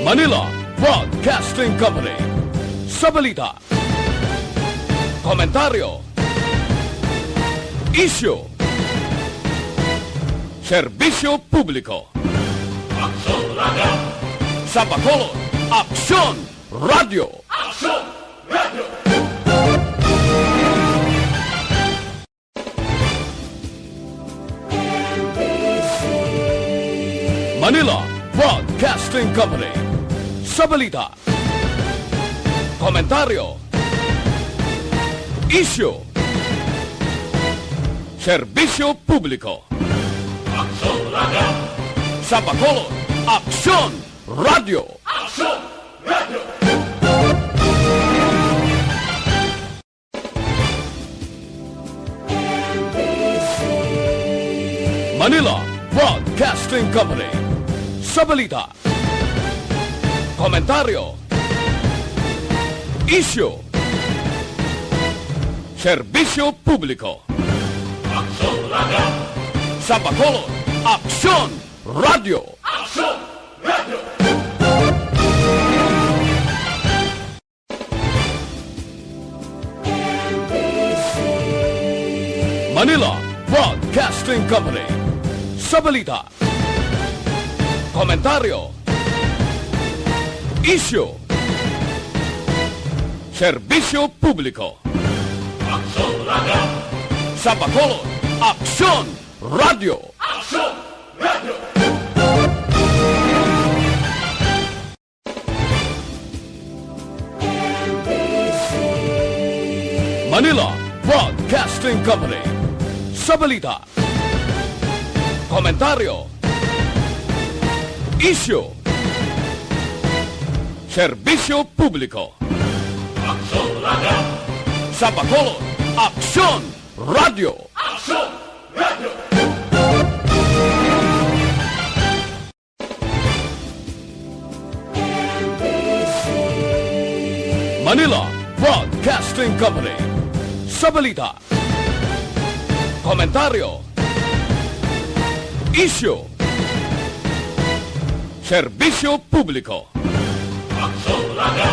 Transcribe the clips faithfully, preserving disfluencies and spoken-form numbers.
Manila Broadcasting Company. Sa balita, komentaryo, isyu, serbisyo publiko. Aksyon Radio. Sa Bacolod, Aksyon Radio. Aksyon Radio. Manila Broadcasting Company. Sa balita, komentaryo, isyu, serbisyo publiko. Aksyon Radio. Sa Bacolod, Aksyon Radio. Aksyon Radio. Manila Broadcasting Company. Sa balita, komentaryo, isyu, serbisyo publiko. Aksyon Radio. Sa Bacolod, Aksyon Radio. Aksyon Radio. Manila Broadcasting Company. Sa balita, komentaryo, isyu, serbisyo publiko. Aksyon Radio. Sa Bacolod, Aksyon Radio. Aksyon Radio. Manila Broadcasting Company. Sa balita, komentaryo, isyu, serbisyo publiko. Aksyon Radio. Sa Bacolod, Aksyon Radio. Aksyon Radio. Manila Broadcasting Company. Sa balita, komentaryo, isyu, serbisyo publiko. Aksyon Radio.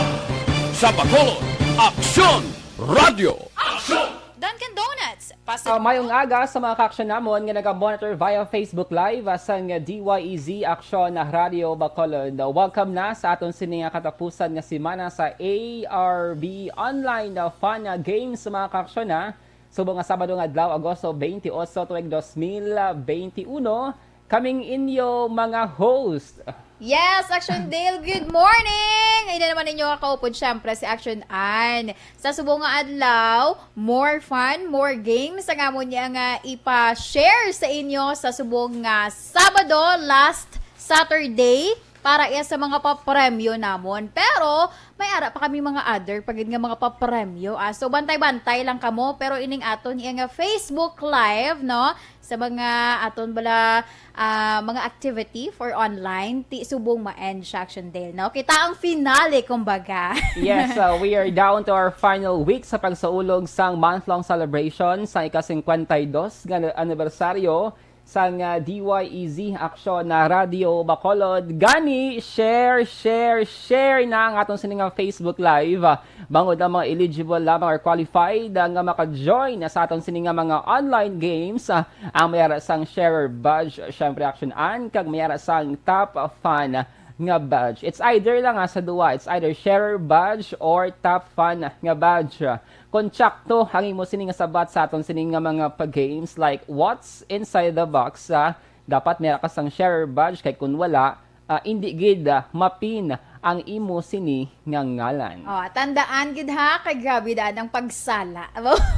Sa Bacolod, Aksyon Radio. Aksyon! Dunkin' Donuts, Ah, mayong aga sa mga kaaksyon namon nga naga-monitor via Facebook Live, ah, sang D Y E Z Aksyon na Radio Bacolod. Welcome na sa aton sini nga katapusan nga semana sa A R B Online na Fun Games, mga kaaksyon, ha. Subong nga Sabado nga adlaw, Agosto twenty-eight, tuig dos mil benti uno, kaming inyo mga host. Yes, Action Dale, good morning! Ina naman ninyo nga kaupod, syempre, si Action Ann. Sa subong nga adlaw, more fun, more games ang amon niya nga ipa-share sa inyo sa subong nga Sabado, last Saturday, para iya sa mga papremyo namon. Pero may ara pa kami mga other pa gid nga mga papremyo, ah. So, bantay-bantay lang kamo, pero ining aton iya nga Facebook Live, no? Sa mga aton bala, ah, mga activity for online, ti subong ma-end siya, Action Dale, no? Kita ang finale, kumbaga. Yes, uh, we are down to our final week sa pagsaulog sang month-long celebration sa ika-singkwenta y dos nga anibersaryo sang, ah, D Y E Z Aksyon na Radio Bacolod. Gani, share, share, share na ang aton sini nga Facebook Live, ah, bangod ang mga eligible lamang or qualified, ah, nga maka-join sa aton sini nga mga online games, ah, ang may ara sang Sharer Badge, syempre, Action Ann, kag may ara sang Top Fun nga Badge. It's either lang, ah, sa duwa. It's either Sharer Badge or Top Fun nga Badge. Kon tsakto ang imo sini nga sabat sa aton sini nga mga pa-games, like, what's inside the box, ah, dapat may ara ka sang Sharer Badge, kay kun wala, ah, indi gid, ah, ma-pin ang imo sini nga ngalan. Oh, tandaan gid, ha, kay grabe daan ang pagsala.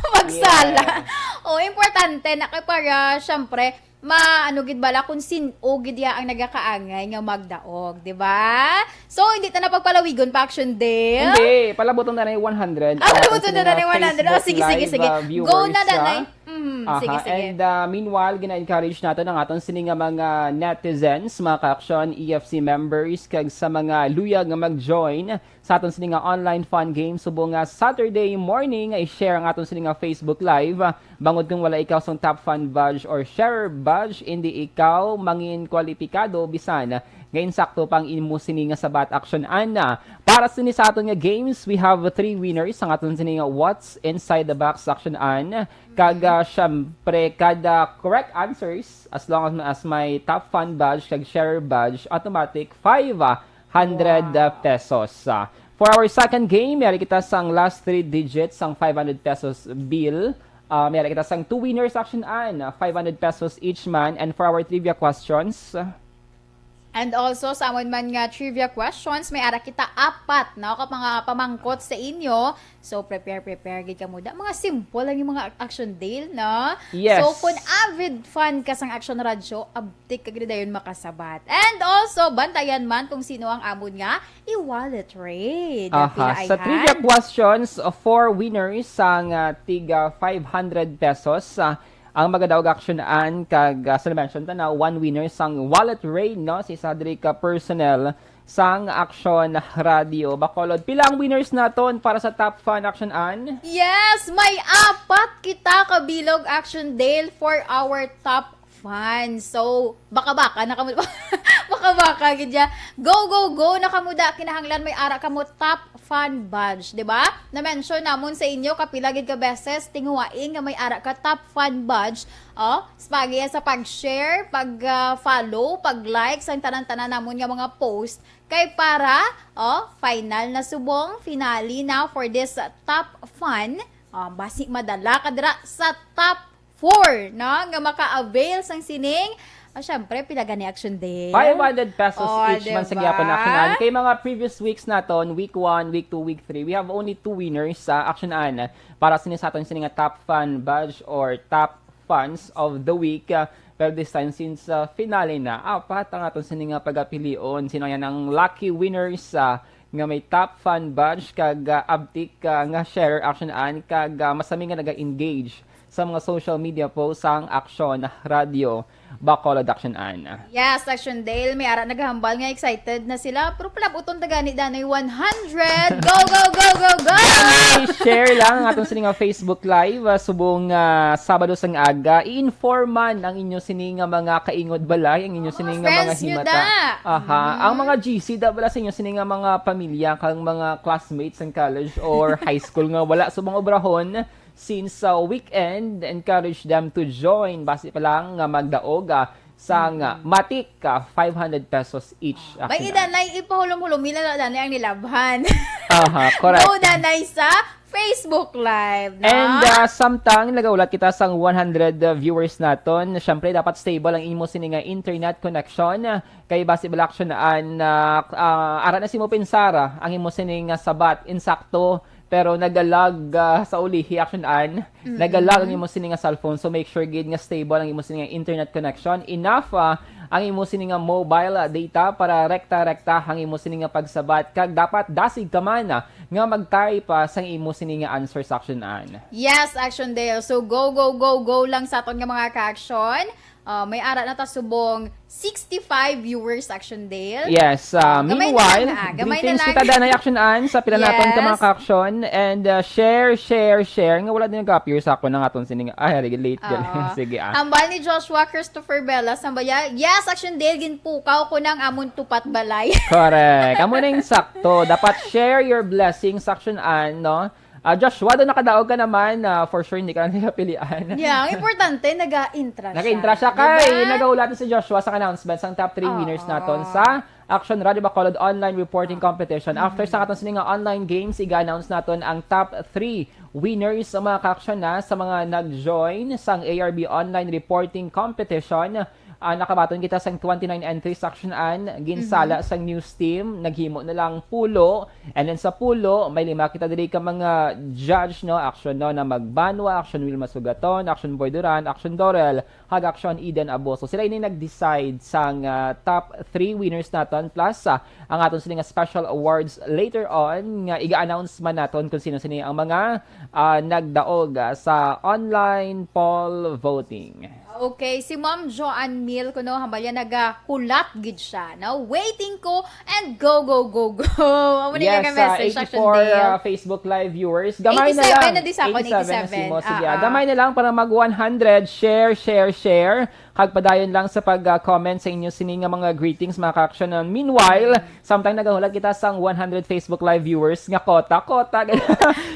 Pagsala. Yes. Oh, importante na kay para, syempre, ma-, ano gid bala kung sin-o gid ya ang nagakaangay nga magdaog, di ba? So, hindi ta na pagpalawigon pa, Action Dale. Hindi, palabuton na na yung one hundred. Ah, palabuton na na yung one hundred. Oh, sige, sige, sige. Go na, Danay. Mm, sige, sige. And, uh, meanwhile, gina-encourage nato ang aton sini nga mga netizens, mga ka-action, E F C members, kag sa mga luyag nga mag-join sa aton sini nga online fun game subong nga Saturday morning, i-share ang aton sini nga Facebook Live. Bangod kung wala ikaw sang Top Fun Badge or Sharer Badge, hindi ikaw mangin kwalipikado bisan nga insakto pa ang imo sini nga sabat, Action Ann. Para sini sa aton nga games, we have three winners. Ang aton sini nga What's Inside the Box, Action Ann. Kag, ah, syempre, kada correct answers, as long as, as may top fun badge kag share badge, automatic five hundred Wow. pesos. Ah, for our second game, may ari kita sang last three digits sang five hundred pesos bill. Ah, may ari kita sang two winners, Action Ann, ah, five hundred pesos each man. And for our trivia questions, And also, sa amon man nga trivia questions, may ara kita apat, no, ka mga pamangkot sa inyo. So, prepare, prepare gid kamo da. Mga simple lang yung mga Action Dale, no? Yes. So, kung avid fan ka sang Action Radyo, abtik ka gid dayon makasabat. And also, bantayan man kung sino ang amon nga i-wallet raid. Aha, sa trivia questions, uh, four winners sang, uh, tiga five hundred pesos, uh, ang magadaog, Action Ann, kag, uh, sa mention ta na, one winner sang wallet raid, no? Si isa diri ka personnel sang Action Radio Bacolod. Pila ang winners naton para sa top fun, Action Ann? Yes, may apat kita ka bilog, Action Dale, for our top fans. So, baka-baka na kamo. Baka-baka gid ya. Go, go, go na kamo da. Kinahanglan may ara kamo top fan badge, di ba? Na-mention namon sa inyo kapila gid ka beses, tinguhain nga may ara ka top fan badge. Oh, sa pag-, sa pag-share, pag, ah, follow, pag-like sang tanan-tanan namon nga mga post. Kay para, oh, final na subong, finale na for this, ah, top fan. Ah, basi madala ka dira sa top four, no, nga maka-avail sang sining, ah, syempre, pila gani, Action Dale? Five hundred pesos Oh, each man sa diba? Gyapon, Action Ann. Kay mga previous weeks naton, week one, week two, week three, we have only two winners sa, Action Ann, para sini sa aton sini nga top fan badge or top fans of the week. Ah, pero this time, since, ah, finale na, apat ang aton sini nga pagapilion. Sino yan ang lucky winners, ah, nga may top fan badge kag, ah, abtik, ah, nga share, Action Ann, kag, ah, masami nga naga-engage sa mga social media posts sang Action Radio Bacolod, Action Ann. Yes, Action Dale, may ara naghambal nga excited na sila. Pero palabuton ta gani danay one hundred. Go, go, go, go, go! Share lang ang aton sini nga Facebook Live, ah, subong, ah, Sabado sang aga. I-inform man ang inyo sini nga mga kaingod balay, ang inyo Mga sini nga mga friends nyo himata. da. Aha. Mhm. Ang mga G C da bala sa inyo sini nga mga pamilya, kang mga classmates sa college or high school nga wala subong obrahon, since sa weekend, encourage them to join. Basi pa lang nga magdaog, ah, sang, ah, Mhm. matik, ah, five hundred pesos each, ah, May Action Ann. Idanay ipahulom-hulom nila na danay ang nilabhan. Aha, correct. Go danay sa Facebook Live, no? And, ah, samtang nagahulat kita sang one hundred, ah, viewers naton, syempre, dapat stable ang imo sini nga internet connection. Kay basi bala, Action Ann, ah, ah, ara na si mo pinsara ang imo sini nga sabat, insakto, pero nagalag, ah, sa ulihi, Action Ann. Mm-mm. Nagalag ang imo sini nga cellphone. So, make sure gid nga stable ang imo sini nga internet connection. Enough, ah, ang imo sini nga mobile, ah, data para rekta-rekta ang imo sini nga pagsabat. Kag dapat dasig ka man, ah, nga mag-type, ah, sang imo sini nga answers, Action Ann. Yes, Action Dale. So, go, go, go, go lang sa aton nga mga ka-action. Ah, may ara na ta subong sixty-five viewers, Action Dale. Yes, ah, Ah, gamay na meanwhile, lang, ah, gamay na greetings lang. kita, Danay, Action Ann, sa pila naton ka mga Yes. ka-action. And, ah, share, share, share. Nga wala din nag-appear sa ako ng aton sining, ah, late ka lang. Oo. Sige, ah. Hambal ni Joshua Christopher Bella, sambaya, "Yes, Action Dale, ginpukaw ko ng amon tupat balay." Correct. Amo na yung sakto. Dapat share your blessings, Action Ann, no? Ah, Joshua, doon nakadaog ka naman, ah, for sure, hindi ka na nila pilian. Yeah, ang importante, nag-a-intra siya. Nag-intra siya. Kay, Diba? nagahulat na si Joshua sa announcement sang top three winners Oo. naton sa Action Radio Bacolod Online Reporting Competition. After sa aton sini nga online games, iga-announce naton ang top three winners sa mga ka-action na sa mga nag-join sang A R B Online Reporting Competition. Ah, nakabaton kita sang twenty-nine entries, Action Ann, ginsala Mhm. sang news team, naghimo na lang pulo. And then sa pulo, may lima kita diri ka mga judge, no? Action, no, na Magbanwa, Action Wilma Sugaton, Action Boy Duran, Action Dorel, hag Action Eden Aboso. Sila ini nag-decide sang, ah, top three winners naton. Plus, ah, ang aton sini nga special awards later on, nga iga-announce man naton kung sino sini ang mga, ah, nagdaog, ah, sa online poll voting. Okay, si Ma'am Joanne Mil kuno, hambal niya, nagahulat gid siya, no? Waiting ko and go, go, go, go. Amo ni Yes, nga ah, message, Action eighty-four, Dale. ah, Facebook Live viewers. Gamay na eighty-seven lang. na di sa akon, Eighty-seven na eighty-seven. si Mo. Sige, ah, Ah, ah. gamay na lang para mag one hundred. Share, share, share. Kag padayon lang sa pag-comment sa inyo sini nga mga greetings, mga ka-action. Meanwhile, samtang nagahulat kita sang one hundred Facebook Live viewers nga quota, quota,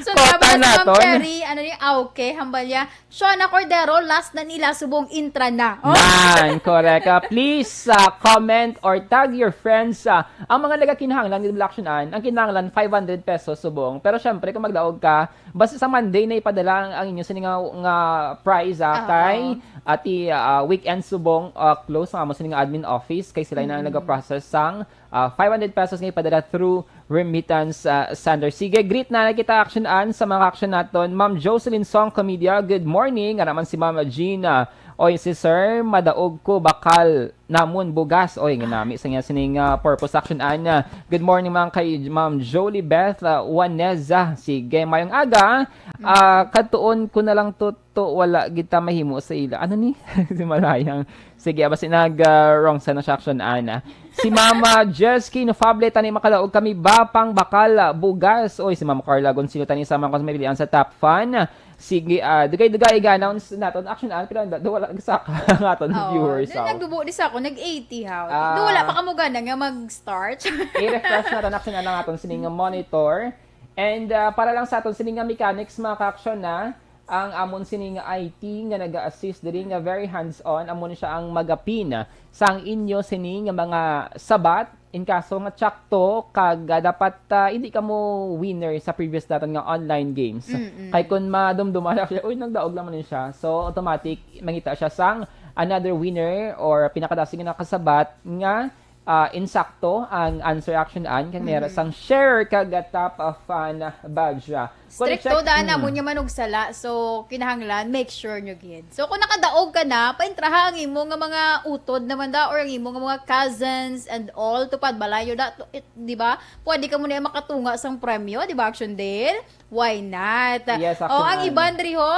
So, quota nabas, Ma'am naton. Cherry, ano ni, ah, okay, hambal niya, Shona Cordero, last na nila, subong intra na. Oh. Yan, correct. Ah, please ah, comment or tag your friends. Ah, ang mga nagakinahanglan ni Double Action An, ang kinahanglan five hundred pesos subong. Pero syempre, kung magdaog ka, basta sa Monday na ipadala ang, ang inyo sini nga, nga prize ah, Oo. kay Ati ah, Weekend Subong ah, close ang amo sini nga admin office kay sila na ang nagaprocess sang ah, five hundred pesos nga ipadala through remittance ah, sender. Sige, greet na kita, Action An, sa mga action naton. Ma'am Jocelyn Song Comedia, good morning. Nga naman si Ma'am Gina. Oy, si Sir, madaog ko bakal namon bugas. Oy, nga nami sa niya sining ah, purpose, Action An. Ah, good morning, mga kay Ma'am Jolie Beth ah, Waneza. Sige, mayong aga. Ah, kadtuon ko na lang to, to wala kita mahimo sa ila. Ano ni? Si Malayang. Sige, basi nag ah, wrong sa na siya, Action An. Si Mama Jesky Nofable, tani makadaog kami ba pang bakal ah, bugas. Oy, si Mama Carla Gonzalo, tani sa mga mapilian sa top fan. Sige, ah, dugay-dugay i-announce naton, Action An, pero da- wala sa ang aton Oo. viewers. Doon So. nagbubo di sa ako, nag-eighty how. Ah. Doon wala pa ka mo gana nga mag-start. I-refresh naton, Action An, ang aton sining nga monitor. And ah, para lang sa aton sining nga mechanics, mga ka-action, na ang amon sining nga I T nga nag-assist diri nga very hands-on, amo ni siya ang magapin sang inyo sini nga mga sabat in kaso nga tsakto kag ah, dapat ah, hindi ka mo winner sa previous naton nga online games. Mm-mm. Kay kung madumduman na siya, uy, nagdaog lang man siya. So automatic mangita siya sang another winner or pinakadasig nga nakasabat nga ah, insakto ang answer, Action An, kag meron sang share kag ah, top ah, fan badge. Ah, Stricto correct. daan Mm. Namo niya manugsala. So, kinahanglan, make sure nyo gid. So, kung nakadaog ka na, paintraha ang imo nga mga utod naman da or ang imo nga mga cousins and all, tupad balayo da, to- it- di ba? Pwede ka mo na makatunga sang premyo, di ba, Action Dale? Why not? Yes, O, ang Action iban diri ho,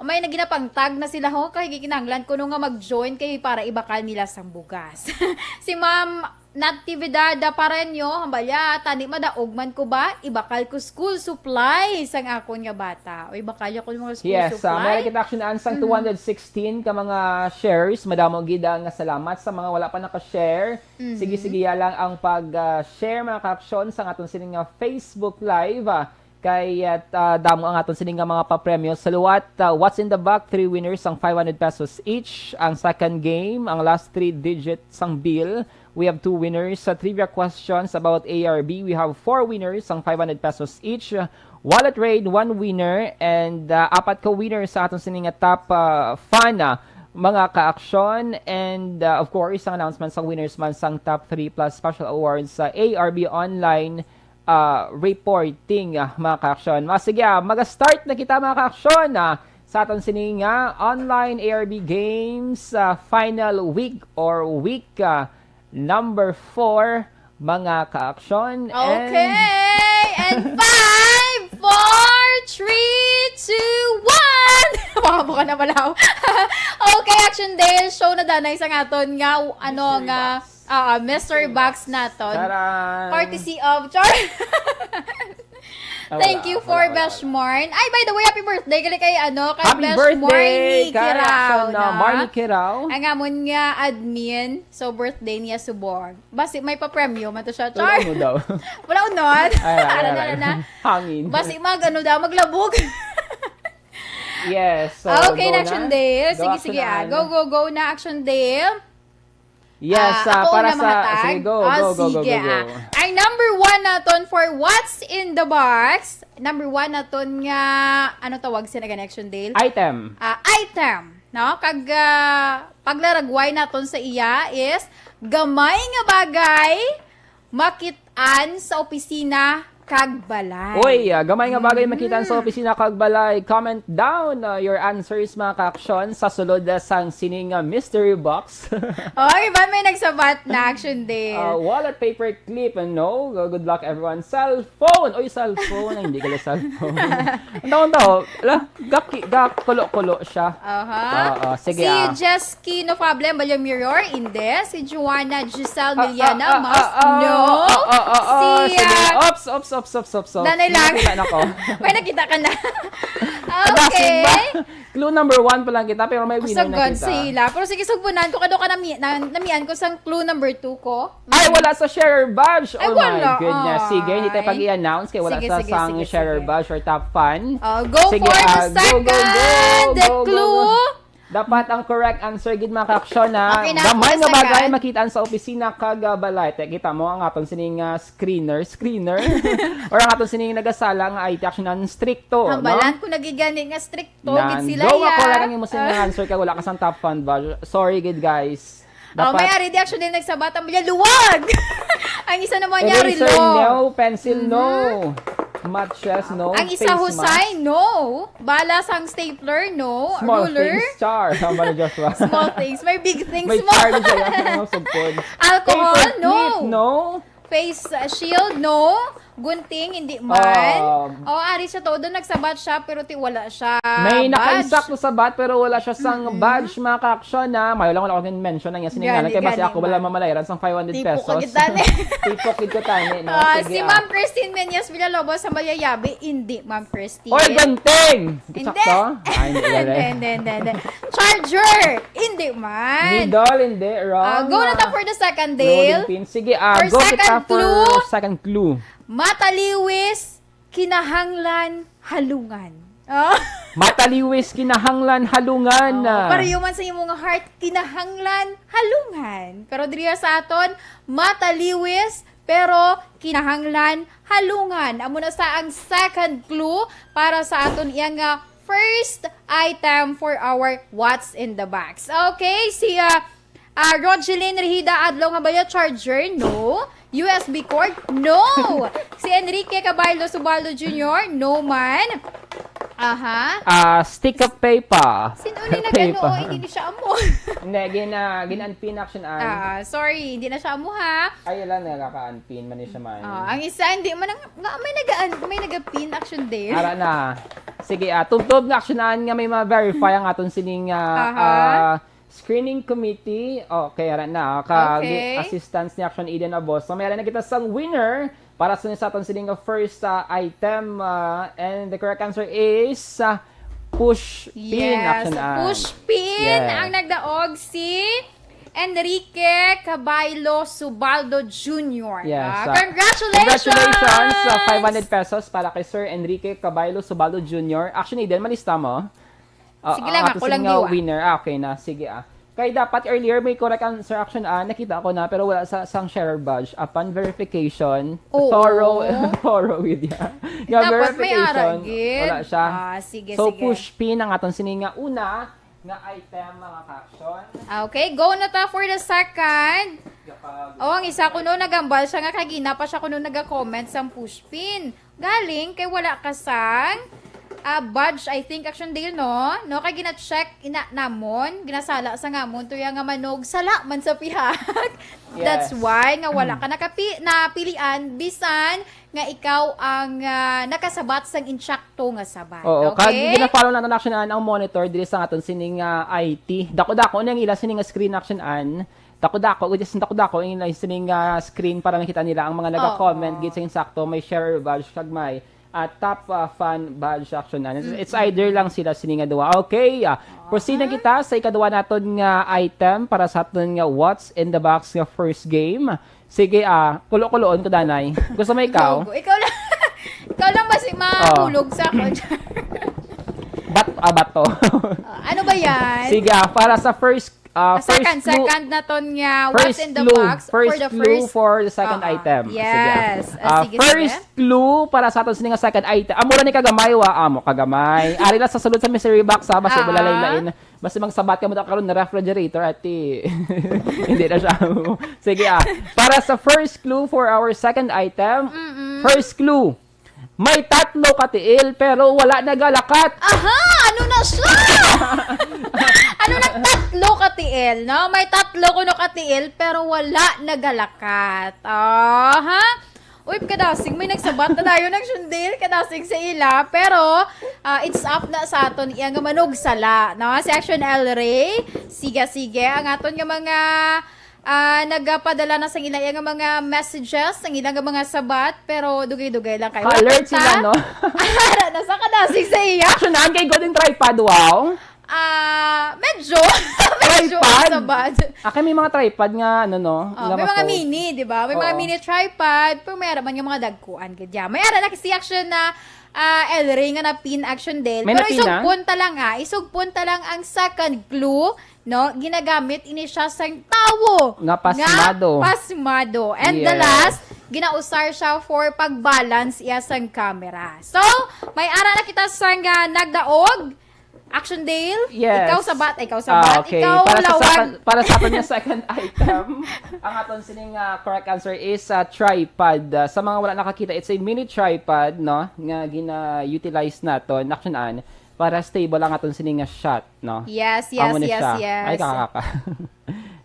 may naginapangtag na sila ho, kay kinahanglan kuno nga mag-join kay para ibakal nila sang bugas. Si Ma'am Natividad Pareño, hambalya, tani madaog man ko ba? Ibakal ko school supply sang akon nga bata. O ibakal ko mga school Yes, uh, supply. Meron kita, Action An, sang two hundred sixteen ka mga shares. Madamo gid ang salamat sa mga wala pa naka-share. Sige, sige, ya lang ang pag-share, mga ka-action, sa aton sining nga Facebook Live. Ah, kay at ah, damo ang aton sining nga mga papremyo sa liwat. Ah, what's in the box? Three winners sang five hundred pesos each. Ang second game, ang last three digits sang bill. We have two winners sa trivia questions about A R B. We have four winners sang five hundred pesos each. Wallet raid, one winner, and ah, apat ka winners sa aton sining nga top ah, fan, ah, mga ka-action. And ah, of course, ang announcement sang winners man sang top three plus special awards sa A R B Online ah, reporting, ah, mga ka-action. Mga sige, ah, mag-start na kita, mga ka-action, ah, sa aton sini nga online A R B Games ah, final week or week ah, number four, mga ka-action. And Okay! And five, four, three, two, one! Makabuka na pala ako. Okay, Action Dale, show na danay sa aton nga, ano Mystery nga, box. ah, mystery box naton. Taran! Courtesy of Char. Ah, Thank wala, you for wala, wala, Beshmorn. Ay, by the way, happy birthday gali kay ano, kay Happy Beshmorn birthday, ni Kirao, Karason, no? Marnie Kirao. Ang amon nga admin, so birthday niya subong. Basi may papremyo man to siya, Wala Char. mo daw. Wala unod. Ay, ay, ay, Ala na, ay. ala na. Hangin. Basi mag ano daw, maglabog. Yes. So, Okay, go na Action na. Dale. Go, Sige, Action sige. Ah. Ann. Go, go, go na Action Dale. Yes, Ah, ah, ako para na sa mahatag? sige, go, Ah, go, go, go, sige, go, go. Ah. Ang number one naton for what's in the box, number one naton nga, ano tawag siya na gani, Action Dale? Item. Ah, item, no? Kag ah, paglaragway naton sa iya is gamay nga bagay makit-an sa opisina kag balay. Oy, ah, gamay nga bagay Mm. makita sa opisina kag balay. Comment down ah, your answers, mga ka-action, sa sulod ah, sang sining ah, mystery box. Oy, ba may nagsabat na Action Dale? Ah, wallet, paper clip, and no. Good luck, everyone. Cellphone! Oy, cellphone. Ay, hindi ka cellphone. Ang taon to, ala, gaki, gakulo-kulo siya. Aha. Oo, sige, Si ah. Jesky Nofable, Balyo Mirror, hindi. Si Joanna Giselle Ah, Miliana, ah, ah, must ah, ah, no. ah, ah, ah, ah, Si sige. ah, Oh, Ops, ops, ops, ops, ops, ops. Danay lang. May nakita na ko. May nakita ka na. Ang dasig ba? Okay. Clue number one pa lang kita, pero may winner na kita. Sagad sila. Pero sige, sugpunan ko, kado ka nami-, na, namian ko sang clue number two ko. Ay, wala sa sharer badge. Ay, wala. Oh my goodness. Ay. Sige, hindi tayo pag-i-announce kay wala sa sang sharer badge or top fan. Sige, sige, sige, sige. Oh, go for the second clue. Ah, go, go, go, go, go, go. Dapat ang correct answer gid, mga ka-aksyon, ha? Okay na, gamay nga bagay makita sa opisina kag, ah, balay. Te, kita mo ang aton sining, ah, screener, screener. Or ang aton sining nagasala nga I T action ang stricto, no? Hambalan ko na gid gani nga stricto gid sila, ya. Nan, go nga correct ang imo sining answer kay wala ka sang top fan ba? Sorry gid, guys. Oh, may ari di action din nagsabat ang balya, luwag! Ang isa naman niya, eraser, relo. No. Pencil, no. Mhm. Matches, no. Ang isa, face mask. Husay, no. Bala sang stapler, no. Small things, char. Ruler. Tama ni Joshua. Small things. May big things mo. May char din siya. Ano, sugpon. Alcohol, no. Paper clip, no. Face, uh, shield, no. Gunting, hindi man. Um, oh, ari siya to. Doon nagsabat siya, pero ti wala siya badge. May nakainsakto sa bat, pero wala siya sang badge, mga ka-aksyon, ha. Mayo lang wala ko gin-mention ang iya sining ngalan, kay basi ako wala mamalayran sang five hundred pesos. Gani, gani. Tipok gid ko tani, no? Ah, sige, si Ma'am Christine Menyes Villalobos sa Mayayabi, hindi, Ma'am Christine. Oy, gunting! Hindi. Sakto? Ah, hindi, hindi, hindi, hindi, hindi. Charger! Hindi man. Needle, hindi. Wrong. Ah, go na ta for the second, Dale. Rolling pin. Sige, ah, go kita for second clue. Mataliwis, kinahanglan, halungan. Oh. Mataliwis, kinahanglan, halungan. Oh, pareho man sa imo nga heart, kinahanglan, halungan. Pero diri sa aton, mataliwis, pero kinahanglan, halungan. Amo na sa ang second clue para sa aton iya nga first item for our What's in the Box. Okay, si, ah, Ah, Rogeline Rehida Adlaw nga baya charger? No. U S B cord? No. Si Enrique Caballo Subaldo Junior? No man. Aha. Ah, stick of paper. Sino ni nag-ano? Paper. Hindi ni siya amo. Hindi, gin-, ah, gin-unpin action an. Ah, sorry, hindi na siya amo, ha? Ay, wala na, naka-unpin man ni siya man. Ah, ang isa, hindi man ang, nga, may nag-, may nag-pin action din. Ara na. Sige, ah, tubtob nga action an nga may ma-verify ang aton sining, ah, aha, ah, screening committee. Okay, ara na, ah, kag assistance ni Action Eden Abos. So, may ara na kita sang winner para sa, sa aton sining first, ah, item, ah, and the correct answer is, ah, push pin, Action Ann. Yes, push pin ang nagdaog si Enrique Cabaylo Subaldo Junior. Yes, ah, congratulations! Congratulations sa five hundred pesos para kay Sir Enrique Cabaylo Subaldo Junior. Action Eden, malista mo? Ah, sige lang, ako lang, diwa. Winner. Ah, okay na. Sige, ah. Kay dapat earlier may correct answer, Action Ann, nakita ko na, pero wala sa sang sharer badge. Upon verification, thorough, thorough with ya. Dapat may verification, ara gid. Wala siya. Ah, sige, sige. So, push pin ang aton sining nga una nga item, mga ka-action. Okay, go na ta for the second. Oh, ang isa kuno nagambal siya nga kagina pa siya kuno naga-comment sang push pin. Galing kay wala ka sang, ah, badge, I think, Action Dale, no? No, kay gina-check ina namon, ginasala sa ngamon, tuya nga manog, sala man sa pihak. That's why nga wala ka nakapi-, napilian, bisan nga ikaw ang, ah, nakasabat sang insakto nga sabat. Oo, okay? Kag gina-follow naton, Action Ann, ang monitor diri sa aton sining, ah, I T. Dako-dako na ang ila sining nga screen, Action Ann. Dako-dako, which is dako-dako ang ila sining, ah, screen para makita nila ang mga naga-comment gid sa insakto, may sharer badge kag may, ah, top, ah, fan badge, Action Ann. It's, it's either lang sila sini nga duha. Okay, ah, proceed na kita sa ikaduha naton nga item para sa aton nga What's in the Box nga first game. Sige, ah, kulo-kuloon ko, danay. Gusto mo ikaw? Go, go. Ikaw lang. Ikaw lang ba si mahulog sa akon? Bat-, ah, bato. Ah, ano ba yan? Sige, ah, para sa first, ah, first clue. Second, second naton nga What's in the Box for the first clue for the second item. Yes. Sige, ah. Ah, sige, sige. First clue para sa aton sini nga second item. Amo ra ni kagamay, wa? Amo kagamay. Ari lang sa sulod sa mystery box, ha? Basta wala lain-lain. Basta magsabat ka mo ta karon na refrigerator, ati. Hindi na siya. Sige, ah. Para sa first clue for our second item, first clue, may tatlo ka tiil, pero wala nagalakat. Aha! Ano na siya? Ano nang tatlo ka tiil, no? May tatlo kuno ka tiil, pero wala nagalakat. Aha! Uy, kadasig, may nagsabat na dayon, Action Dale, kadasig sa ila. Pero, ah, it's up na sa aton iya nga manugsala, no? Si Action El Rey, sige, sige, ang aton nga mga Ah, nagapadala na sang ila nga mga messages, sang ila nga mga sabat, pero dugay-dugay lang kayo. Ka-alert sila, no? Ara na sa kadasig sa iya. Action na, kay Golden Tripod, wow. Ah, medyo. Medyo Tripod? Sabat. Ah, kay may mga tripod nga, ano, no? Oh, nga may mga ma-fold. mini, di ba? May mga Oo. mini tripod, pero may araman nga mga dagkuan gid ya. May ara na si action na ah, El Rey nga na-pin, action, Del. May Pero na-pin isog na? punta lang, ah. Isog punta lang ang second clue, no? Ginagamit ini siya sang tawo Nga pasmado. Nga pasmado. And the Yes. last, ginausar siya for pag-balance iya sang camera. So, may ara na kita sang ah, nagdaog. Action, Dale? Yes. Ikaw sabat, ikaw sabat, Ah, okay. ikaw Para sa lawag. second, para sa aton nga second item, ang aton sining ah, correct answer is ah, tripod. Ah, sa mga wala nakakita, it's a mini tripod, no, nga gina-utilize naton, action an, para stable ang aton sining nga shot, no? Yes, yes, Amo ni yes, siya. yes. Ay, kakaka.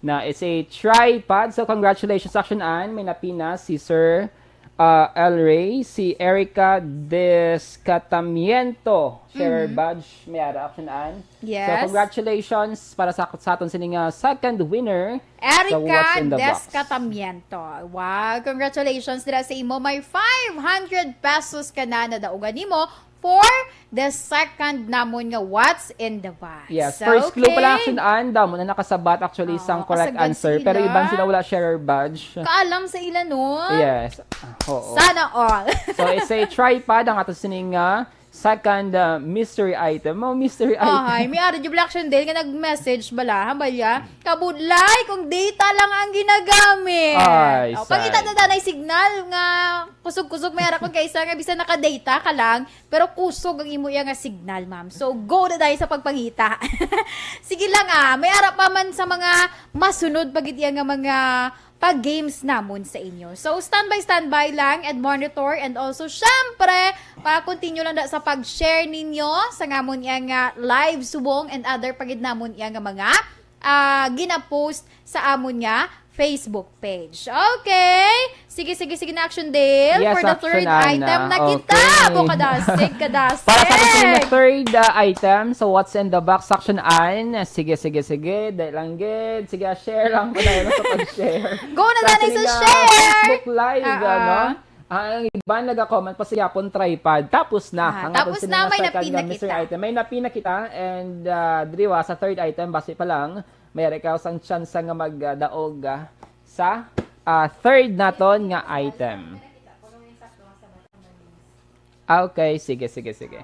Na it's a tripod. So, congratulations, action an. May na-pin na si Sir uh, El Rey, si Erica Descatamiento, sharer Mm-hmm. badge, may ara, action an. Yes. So, congratulations para sa, sa aton sining nga second winner sa What's Erica in the Box. Descatamiento. Wow, congratulations dira sa imo. May five hundred pesos ka na nadaugan nimo for the second namon nga What's in the Box. Yes, first clue pala, Okay. action an, damo na nakasabat actually Ah, sang correct kasagad answer, sila. Pero iban sila wala sharer badge. Kaalam sa ila, no? Yes. Oo. Sana all. So, it's a tripod ang ato sining nga second uh, mystery item. Mo mystery item. Ay, may ara jud action, Dale, nga nag-message bala, ha, balya? Kabudlay, kung data lang ang ginagamit. Ay, O, pangita sad. na danay signal nga kusog-kusog may ara kung kaisa nga bisan naka-data ka lang, pero kusog ang imo iya nga signal, ma'am. So, go na tayo sa pagpangita. Sige lang, ah, may ara pa man sa mga masunod pa gid iya nga mga pag-games namon sa inyo. So, standby, standby lang and monitor, and also, syempre, pa-continue lang da sa pag-share ninyo sa ngamon iya nga live subong and other pa gid namon iya nga mga ah, gina-post sa amon nga Facebook page. Okay. Sige, sige, sige na, action, Dale. Yes, For the action, third Ana. item na kita. Okay. Bukadasig, kadasig. Para sa ating third uh, item, so what's in the box, action an? Sige, sige, sige. Dali lang gid. Sige, ah, share lang ko dahil sa pag-share. Go na Sa tayo sa ating, ah, share! Facebook Live, Ah, ano? ah. Ang iban nagacomment pa sa yapon tripod. Tapos na. Ah, Ang tapos aton na, sining may second na-pin nga na mystery kita. Item. May na-pin na kita. And uh, diriwa sa third item, basi pa lang, may ikaw sang chance nga magdaog ah, sa ah, third naton nga item. Ah, okay, sige, sige, sige.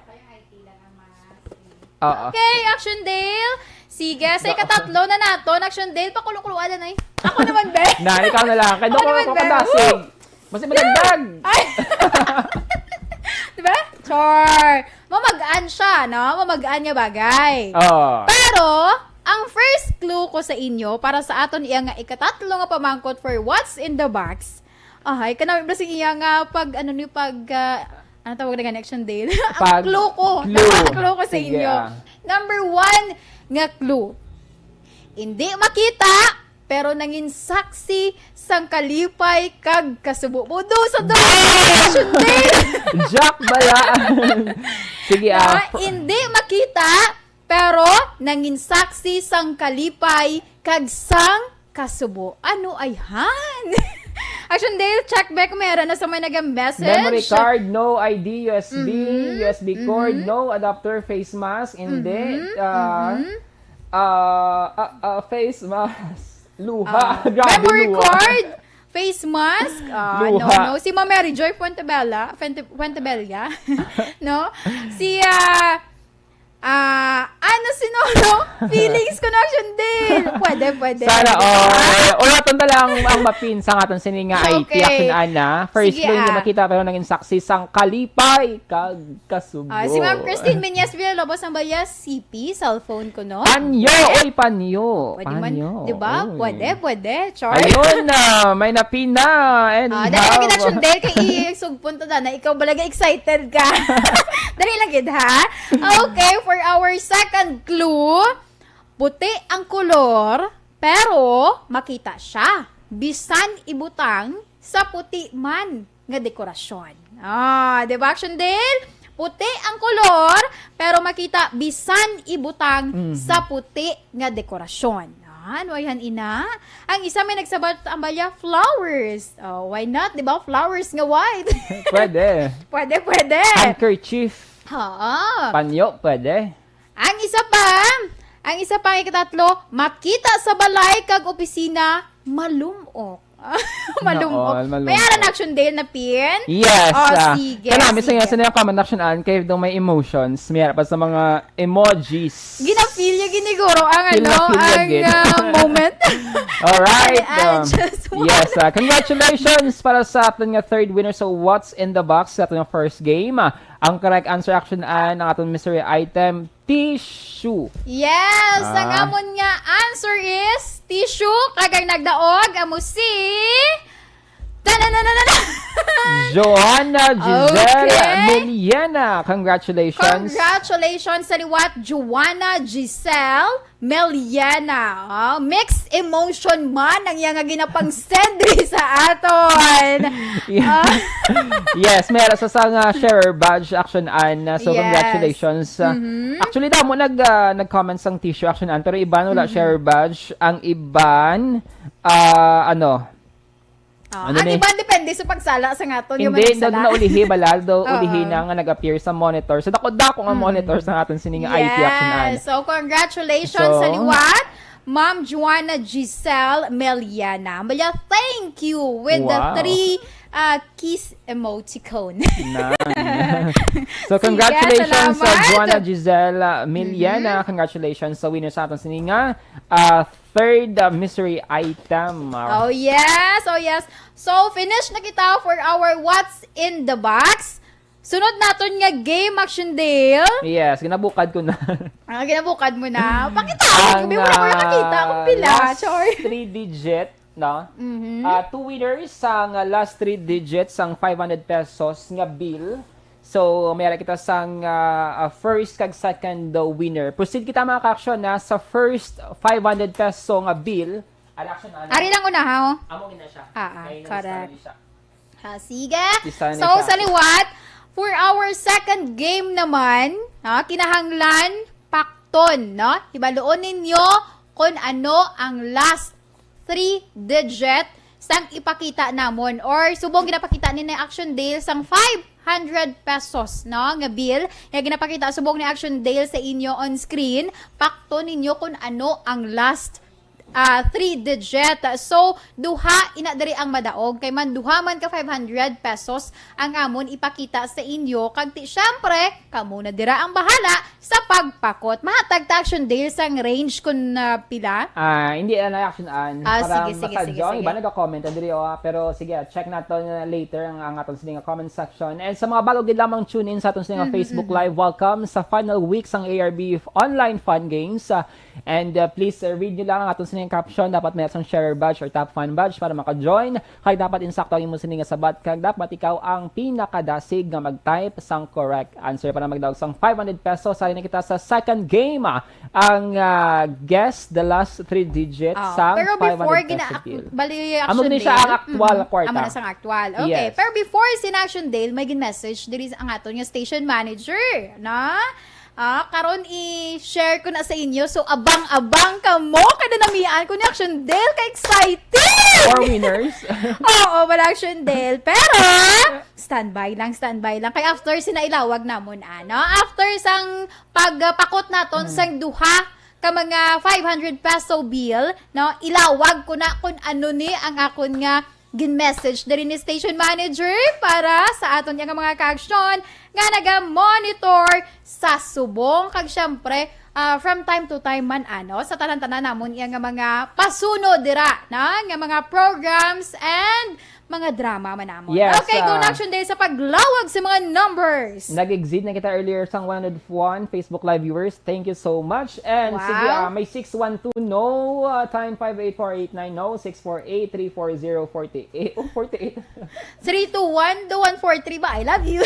Oo. Okay, Action Dale. Sige, sa ikatatlo na naton, Action Dale, pakulo-kuloan na, eh. Ako naman, be. Na, ikaw na lang. Kaya Ako doon naman, ako be. kadasig. Mas madagdag. Ay! Di ba? Char! Mamagaan siya, no? Mamagaan nga bagay. Oh. Pero, ang first clue ko sa inyo para sa aton iya nga ikatatlo nga pamangkot for what's in the box, ahay, kanami ba sing iya nga pag, ano ni, pag, ah, ano tawag na gani, Action Dale? Ang Pag- clue ko. clue. Ang clue ko sa Sige, inyo. Ah. Number one nga clue. Hindi makita, pero nangin saksi sang kalipay kag kasubo. Budo sa do! Action Dale! Jack Balaan. Sige, ah. Na hindi makita, pero nangin saksi sang kalipay kag sang kasubo. Ano ay han? Action Dale, check back kung meron na sa may nag-message. Memory card, no I D, U S B, Mhm, U S B cord, mhm. No adapter, face mask, hindi. Mhm, Ah, mhm. ah, ah, ah, face mask. Luha. Ah, Grabe, memory luha. card, face mask. Ah, no, Luha. no. Si Ma'am Mary Joy Fuentebella, Fuente, Fuentebella, no? Si, ah, ah, ano si Nono? Feelings ko na, Action Dale. Pwede, pwede. Sana Di ba? all. Ulaton na lang ang mapin sa aton sini nga I T. Okay. Action, Ana. First Sige, clue, hindi ah. makita pero nangin saksi sang kalipay kag kasubo. Ah, si Ma'am Christine Menyes Villalobos ang baya C P, cellphone ko, no? Panyo! Oy, panyo! Pwede man, Panyo. di ba? Oy. Pwede, pwede. Char. Ayun na! May napin na! And Ah, we dali lang have- gid, Action Dale, kay i-, sugpon to na, ikaw balaga excited ka. Dali lang gid, ha? Okay, for our second clue, puti ang kolor, pero makita siya. Bisan ibutang sa puti man nga dekorasyon. Ah, di ba, Action Dale? Puti ang kolor, pero makita bisan ibutang Mhm. sa puti nga dekorasyon. Ano, ayhan ina? Ang isa may nagsabat ang balya, flowers. Oh, why not? Di ba? Flowers nga white. Pwede. Pwede, pwede. Handkerchief. Oo. Panyo, pwede. Ang isa pa, ang isa pa, ikatatlo, makita sa balay kag opisina, malumok. Malumok. Oo, malumok. May ara na action, Dale, na pin? Yes. Oh, ah, sige, Kanami, sige. Sa nga, sa nga comment action, an, kay daw may emotions. May pa sa mga emojis. Ginafeel niya gini, guro, ang ano, Feel na feel niya ang gid. ah, moment. Alright. Ay, I um, just want- yes. ah, congratulations para sa aton nga third winner sa What's in the Box sa aton nga first game. Ah, ang correct answer action an ang aton mystery item, tissue. Yes, ang Ah. amon nga answer is tissue. Kag ang nagdaog, amo si... Tanananana! Joanna Giselle Okay. Meliana. Congratulations. Congratulations sa liwat, Joanna Giselle Meliana. Oh, mixed emotion man ang iya nga ginapang-send diri sa aton. Yeah. Ah. Yes, meron sa, sa nga sharer badge action an. So, Yes. Congratulations. Ah, Mhm. Actually, damo nag ah, nag-comment sang tissue action an, pero iban wala Mhm. sharer badge. Ang iban ah, ano, Ah, Ano ang ni? iban depende sa pagsala sa nga aton, yung Hindi, mga daw sala. na ulihi balal daw Oo. ulihi na nga nag-appear sa monitor. Sa dako-dako nga Mm. monitor sa aton sini nga I T action an. Yes. So, congratulations So, sa liwat, Ma'am Joanna Giselle Meliana. Maya, thank you with the Wow. three uh, kiss emoticon. Nang. So, Sige, congratulations sa salamat. Joanna Giselle uh, Miliana. Mm-hmm. Congratulations sa winner sa aton sini nga uh, third uh, mystery item. Uh, Oh, yes. Oh, yes. So, finish na kita for our What's in the Box. Sunod naton nga game, Action Dale. Yes, ginabukad ko na. Ah, ginabukad mo na. Pakita Ang, mo, hindi mo na ko nakakita kung ah, pila. Last Char. three digit, no? Mhm. Ah, two winners sang ah, last three digits sang five hundred pesos nga bill. So, may ara kita sang ah, ah, first kag second ah, winner. Proceed kita, mga ka-action, na sa first five hundred peso nga bill. Ano, action, ano? Ari lang una, ha, oh. Amo gina siya. Ah, ah, Kay correct. Nagstyle siya. Ah, sige. Isa na So, isa. Sa liwat, for our second game naman, ha, kinahanglan pakton, no? Hibaluon ninyo kung ano ang last three digit sang ipakita namon, or subong ginapakita ni na Action Dale sang five hundred pesos, no, nga bill. Nga ginapakita subong ni Action Dale sa inyo on screen. Pakton ninyo kung ano ang last ah, three digit. So, duha ina diri ang madaog. Kay man, duha man ka five hundred pesos ang amon ipakita sa inyo. Kag ti, syempre, kamo na dira ang bahala sa pagpakot. Mahatag ta, Action Dale, sang range kung ah, pila. Ah, hindi na action an. Ah, para sige, sige, masadya. sige, Ang sige. iba nagka-comment diri, oh, ah, pero sige, ah, check natin uh, later ang, ang aton sini nga comment section. And sa mga bago gid lamang tune in sa aton sini nga Mhm, Facebook mhm. Live, welcome sa final week sang A R B online fun games. Ah, and uh, please uh, read nyo lang ang aton sini nga caption. Dapat may sang sharer badge or top fan badge para maka-join. Kay dapat insakto ang imo sini nga sabat kag dapat ikaw ang pinakadasig nga mag-type sang correct answer para magdaog sang five hundred pesos. Sali na kita sa second game. Ah, Ang ah, guess the last three digits Ah, sa pero before, five hundred pesos gina- bill. bali, Amo Action gini siya Dale. Ang actual Mm, kwarta. Amo na sang actual. Okay, Yes. Pero before si Action Dale, may gin-message diri sa ang aton nga station manager, na? Ah, karon i-share ko na sa inyo. So, abang-abang kamo kay nanamian ko ni Action Dale. Ka-excited! Four winners. Oo, wala Action Dale. Pero, standby lang, standby lang. Kay after sina ilawag namon, ano? After sang pagpakot naton Hmm. sang duha ka mga five hundred peso bill, no? Ilawag ko na kung ano ni ang akon nga gin-message diri ni station manager para sa aton nga mga ka-action nga naga-monitor sa subong kag syempre ah, from time to time man ano sa tanan-tanan namon iya nga mga pasuno dira na nga mga programs and mga drama man namon. Yes, Okay, go ah, na Action Dale sa paglawag sa mga numbers. Nag-exceed na kita earlier sang one hundred one Facebook Live viewers. Thank you so much. And Wow. sige, ah, may six one two no, ah, time five eight four eight nine no, six four eight three four zero forty-eight. Oh, forty-eight. Three two one two one four three ba? I love you.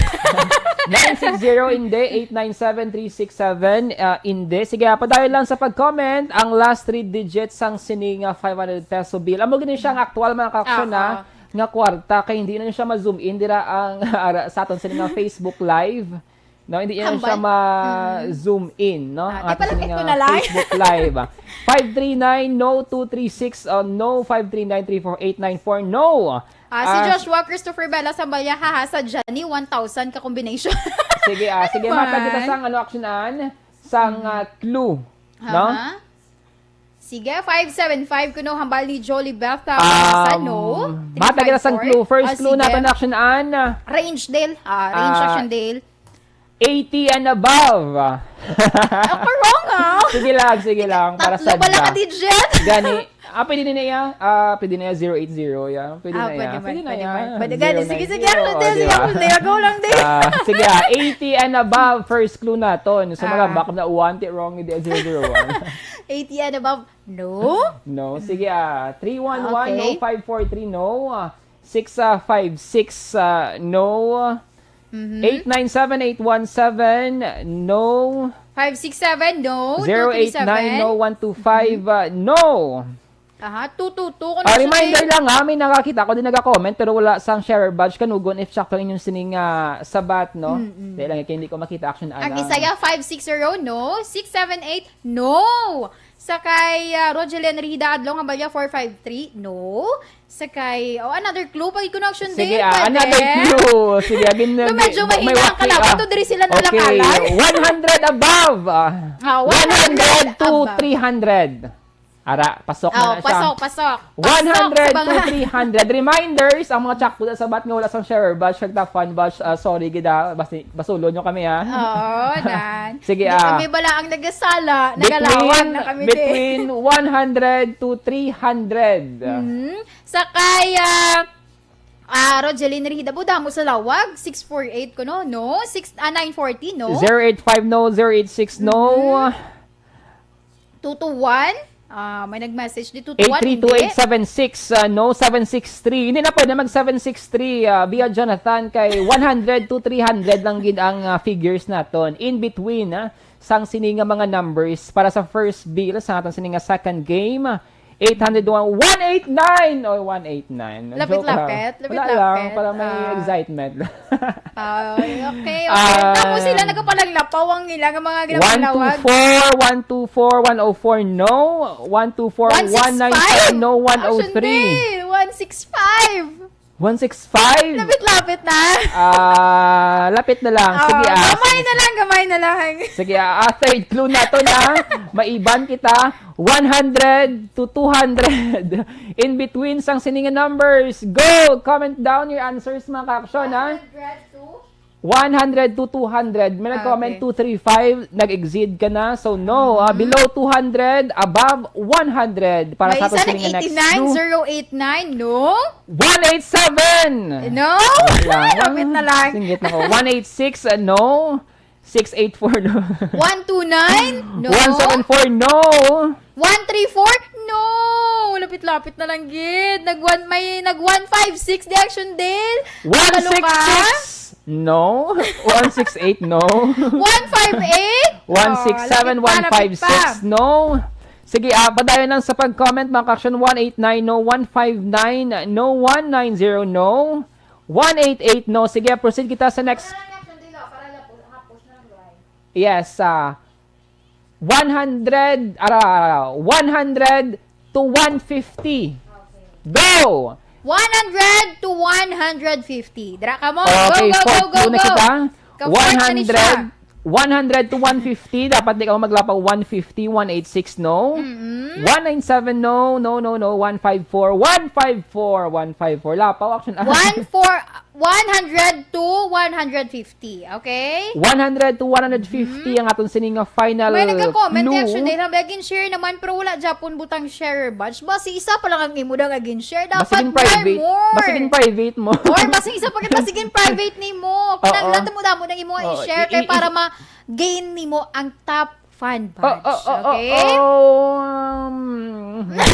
Nine six zero, hindi. Eight nine seven three six seven, ah, hindi. Sige, ah, padayon lang sa pag-comment. Ang last three digits sang sini nga five hundred peso bill. Amo gini siya ang aktual, mga ka-action, Ah, ha, nga kwarta. Kay hindi na siya ma-zoom in dira ang ara, sa aton sini nga Facebook Live. No, hindi na siya Hambal? ma-zoom in, no? Ah, Ang di pala ating, ito ah, na live. Facebook Live, ah. Five three nine, no, two three six, uh, no, five three nine, three four eight nine four, no. Ah, si Ah, Joshua Christopher Bella Sambalya, haha, sa Johnny, one thousand ka combination. Sige, ah, Ano sige, matag kita man? sang, ano, action an, sang, Mm. ah, clue, no? Aha. Sige, five seven five kuno, hambal ni Jolie Beth, ah, Um, sa no. Matag kita sang Three five four. clue. First Ah, clue sige. naton, action an, ah, Range Dale. Ah, range ah, action Dale. Eighty and above. Ako wrong, ah. Sige lang, sige lang, para Tatlo sa pala ka da. digit. Gani, ah, pwede na iya. Ah, pwede na iya zero eight zero, yeah. Pwede Ah, na pwede iya. man, Pwede na pwede iya. man. Pwede gani. Sige, sige, Zero eight zero, ano, di Dale, ba? sige, ako, Dale, ako lang, Dale. Ah, sige, ah, eighty and above, first clue naton. So, mga Ah. baka na one, ti wrong, hindi zero zero one. Eighty and above, no? No. Sige, ah, three one one, no. Okay. Five four three, no. Ah, six, ah, five six, ah, no. Mhm. Eight nine seven, eight one seven, no. Five six seven, no. Zero eight nine, Two three seven. no. One two five, Mhm. ah, no. Aha, two two two, kung Ah, nasa reminder din. lang, ha, may nakakita ko din nagka-comment, pero wala sang share badge. Kanugon if sakto ang inyong sining, ah, sabat, no? Mm-mm. Dahil lang, hindi ko makita, action, Ang ana. isa ya, five six zero, no. Six seven eight, no. Sa kay, ah, Rogelyn Rida Adlong, ang balya, four five three, no. Sa kay, oh, another clue, pag connection Sige, din, ah, pwede. another clue. Sige, agin, So, medyo may mahina ang wakli, kalaban. ah. To, diri sila Okay, nalakalan. one hundred above, ah. Ah, one hundred one hundred to above. three hundred. Ara, pasok na Oh, na siya. pasok, pasok. Pasok one hundred sa to mga three hundred. Reminders, ang mga tsakpo sa sabat nga wala sang share badge, kag top fan badge, ah, sorry gid, ah, basi, basulo nyo kami, ah. Oo, nan. Sige, Di ah. kami bala ang nagasala, Between, nagalawag na kami, di. between one hundred to three hundred. Mhm. Sa kay, ah, ah, Rogeline Rida, budamo sa lawag, six four eight ko, no? No? Six, ah, nine forty, no? Zero eight five, no. Zero eight six, no. Mhm. Two two one? Ah, may nag-message di, two two one, Eight three two eight seven six, hindi. ah, no, seven six three. Hindi na pwede mag seven six three, ah, via Jonathan, kay one hundred to three hundred lang gid ang, ah, figures naton. In between, ah, sang sini nga mga numbers para sa first bill, sa aton sini nga second game, eight hundred one, one eight nine! Oh, one eight nine. Lapit-lapit, Joke lang. Wala lang, lapit-lapit. para may Ah. excitement. Ah, okay, okay. Ah, Tapos sila nagapalaglapaw ang ila nga mga ginapanglawag. One two four, one two four, one oh four, no. One two four, one nine seven, no. One oh three. Action day, one six five. One six five? Lapit-lapit na. Ah, lapit na lang. Sige, Oh, ah, gamay sige, na sige. lang, gamay na lang. Sige, ah, ah, third clue naton, ah. Maiban kita. One hundred to two hundred. In between sang sini nga numbers. Go! Comment down your answers, mga ka-action, ha? One hundred to? One hundred to two hundred. May nag-comment, Okay. two three five, nag-exceed ka na. So, no. Ah, Mm-hmm. Below two hundred, above one hundred. Para May sa aton isa sini nga next eighty-nine, clue. Zero eight nine, no? One eight seven! No? Wait lang. Lapit na lang. Singgit na ko. One eight six, uh, no. Six eight four, no. One two nine? No. One seven four, no. One three four? No. Lapit-lapit na lang gid. Nag one, may nag one five six di action din. Ano ka? One six six? No. One six eight, no. One five eight? Oh, lapit pa, lapit pa. One six seven, one five six, no. Sige, ah, padayon lang sa pag-comment, mga ka-action. One eight nine, no. One five nine, no. One nine zero, no. One eight eight, no. Sige, proceed kita sa next. Para lang, para lang, para lang, para lang. Yes, ah, one hundred, ara, ara, ara, one hundred to one fifty. Okay. Go! One hundred to one hundred fifty. Dira ka mo. Okay, go, go, fourth go, go, clue na go. Kita. Ka-fourth na ni siya. One hundred, one hundred to one fifty. Dapat di ka mo maglapaw. One fifty, one eight six, no. Mm-mm. One nine seven, no, no, no, no. One five four, one five four, one five four. Lapaw, action. One four, one hundred to one hundred fifty. Okay? One hundred to one hundred fifty Mhm. ang aton sini nga final May nagka-comment clue. Actually, sabi, "Gin-share naman, pero wala gyapon butang share badge." Basi isa pa lang ang imo dang gin-share. Dapat more, more. Basi gin private mo. Or basi isa pa gid, basi gin private nimo. Oo. Kinahanglan mo damo ng imo Oo, i-, i-, kay para i-, ma-gain nimo ang top fan badge. Oh, oh, oh, oh, Okay? oh, um, Ano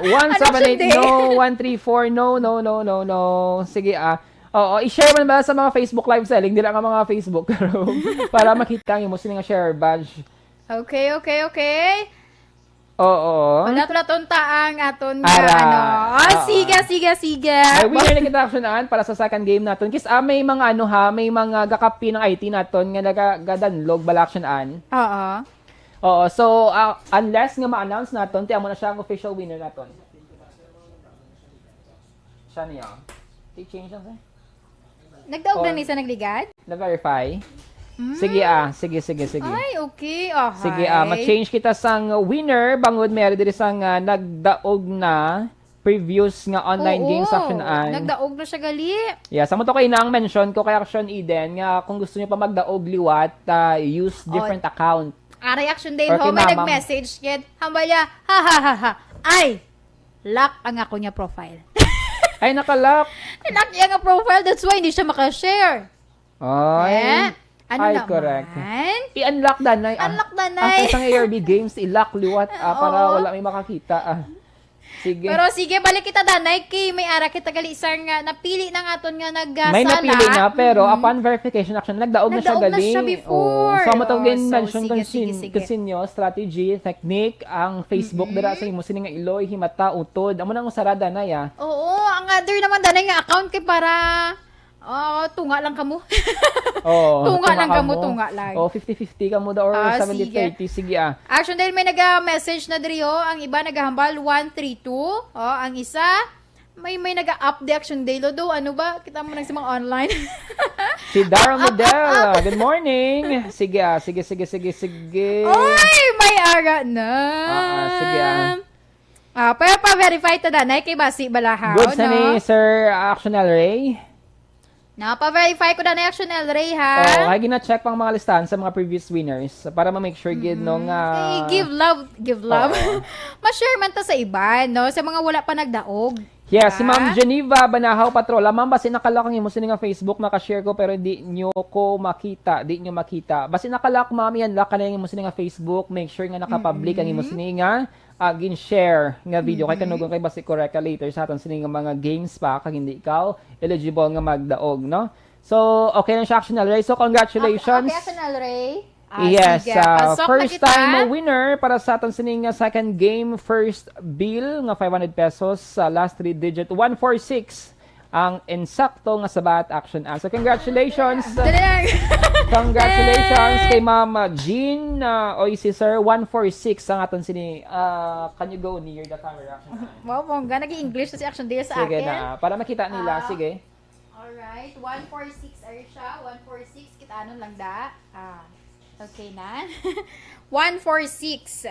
siya, one seven eight, no, one three four, no, no, no, no, no. Sige, ah. Oo, i-share man ba sa mga Facebook Live selling? Dira nga mga Facebook, pero para makita ang imo sini nga share badge. Okay, okay, okay. Oo. Wala to naton ta ang aton nga Ara. ano. Oh, Oo. Sige, sige, sige. May winner na kita, Action Ann, para sa second game naton. Kis, ah, may mga ano ha, may mga gakapi ng I T naton nga nagadanlog bala, Action Ann. Oo. Oo, so ah, unless nga ma-announce naton, ti amo na siya ang official winner naton. Siya niya. I-change lang siya. Nagdaog na Oh. ni sa nagligad? Na-verify? Mm. Sige ah, sige, sige, sige. Ay, okay. Oh, Sige ah, hi. ma-change kita sang winner bangod may ari diri sang ah, nagdaog na previous nga online Oo, games, Action Ann. Nagdaog na siya gali. Yeah, sa mo to kay nang mention ko kay Action Eden nga kung gusto niyo pa magdaog liwat, ah, use different account. Aray, Action Dale, Or ho, kay may Mamang. nag-message kit. Hambal niya, ha, ha, ha, ha. Ay, lock ang ako niya profile. Ay, naka-lock. Lock niya nga profile, that's why hindi siya makashare. Ay. Eh? Ano Ay, naman? Correct. I-unlock danay. Ah. Unlock danay. Ang isang A R B games, i-lock liwat ah, para Oo. Wala may makakita. Ah. Sige. Pero sige, balik kita danay kay may ara kita gali sang nga napili na nga aton nga nag May napili na, pero Mm. upon verification, Action, nagdaog na siya Nagdaog na gali. siya before. Oo. So, amo tong Oh, gin so, mention sige, ko sige, sin- sige. ko sinyo, strategy, technique, ang Facebook dira sa imo sini nga iloy, himata, utod. Amo nang usara danay ah. Oo, ang other naman danay nga account kay para oh, tunga lang kamo. Oo, Tunga lang kamo, tunga lang. Oh, fifty fifty kamo da or Ah, seventy thirty. Sige ah. Action dahil may naga-message na diri, oh. Ang iba nagahambal one three two. Oh, ang isa may may naga-up di Action Dale, oh, do ano ba? Kita mo nang sa mga online. Si Dara Model, good morning. Sige ah, sige, sige, sige, sige. Oy, may ara na. Ah, ah, sige, ah. Ah, pero pa-verify ta danay kay basi balahaw, Good sa no? ni Sir Action El Rey. Na, pa-verify ko danay Action El Rey, ha? Oh, kay gina-check pang mga listahan sa mga previous winners para ma-make sure gid no nga Kay give love, give love. Oo. Ma-share man ta sa iban, no? Sa mga wala pa nagdaog. Yes, si Ha? Ma'am Geneva Banahaw Patrola. Ma'am, basi naka-lock ang imo sini nga Facebook, naka-share ko pero di nyo ko makita, di nyo makita. Basi naka-lock, ma'am, i-unlock ka na yung imo sini nga Facebook. Make sure nga naka-public ang imo sini nga ah, gin-share nga video kay kanugon kay basi correct ka later sa aton sini nga mga games pa kag hindi ikaw eligible nga magdaog, no? So, okay lang siya, Action El Rey. So, congratulations. Okay, Action El Rey. Ah, Yes, sige. ah, Pasok na first kita. time winner para sa aton sini nga second game, first bill nga five hundred pesos sa last three digit one four six ang insakto nga sabat, Action Ann. So, congratulations. Dali lang. Congratulations kay Ma'am Jean uh, Oy si Sir one four six ang aton sini uh, can you go near the camera, Action Ann? Wow, bongga. Nag-i-English na si Action Dale sa Sige akin. Na, para makita nila. Ah. Sige. Alright. One four six, are siya? One four six. Kita anon lang da. Ah. Okay na. One four six.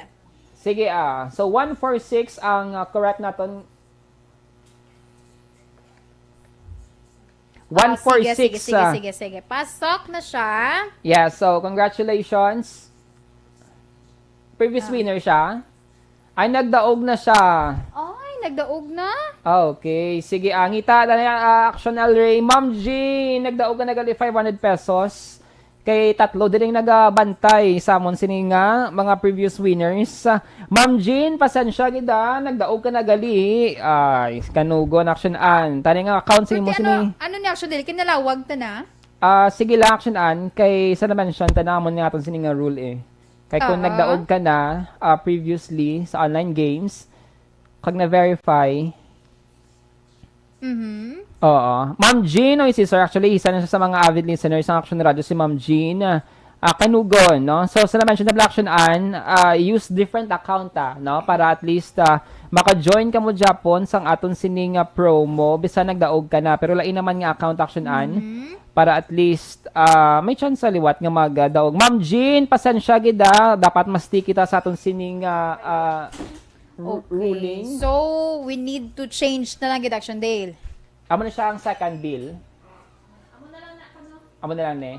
Sige ah. So one four six ang uh, correct naton. Ah, One four six. Sige, sige, sige, ah. sige, sige. Pasok na siya. Yeah, so congratulations. Previous Ah. winner siya. Ay, nagdaog na siya. Ay, nagdaog na. Ah, okay. Sige, angita na niya, ah, Action El Rey. Ma'am G, nagdaog ka na gali five hundred pesos. Kay tatlo din ang nagabantay sa amon sini nga mga previous winners. Ah, Ma'am Jean, pasensya gid ah, nagdaog ka na gali. Ay, kanugon, Action Ann. Tani nga account sa imo Pero sini. ano, ano ni Action Dale? Kinalawag ta na? Ah, sige lang, Action Ann, kay sa na-mention ta namon nga aton sini nga rule eh. Kay kung Oo. nagdaog ka na ah, previously sa online games, kag na-verify, Mhm. Oo. Ma'am Jean, oy, si Sir, actually, isa na siya sa mga avid listeners ng Action Radio, si Ma'am Jean. Ah, kanugon, no? So, sa na-mention na Action Ann, ah, use different account, ah, no? Para at least, ah, maka-join ka mo, Japon, sang aton sining ah, promo, bisan nagdaog ka na. Pero lain naman nga account, Action Ann, Mhm. para at least, ah, may chance sa liwat nga magdaog. Ma'am Jean, pasensya gid, ah. Dapat mas kita sa aton sining ah, ah, ru- Okay. ruling. So, we need to change na lang gid Action Dale. Amo na siya ang second bill. Amo na lang ni.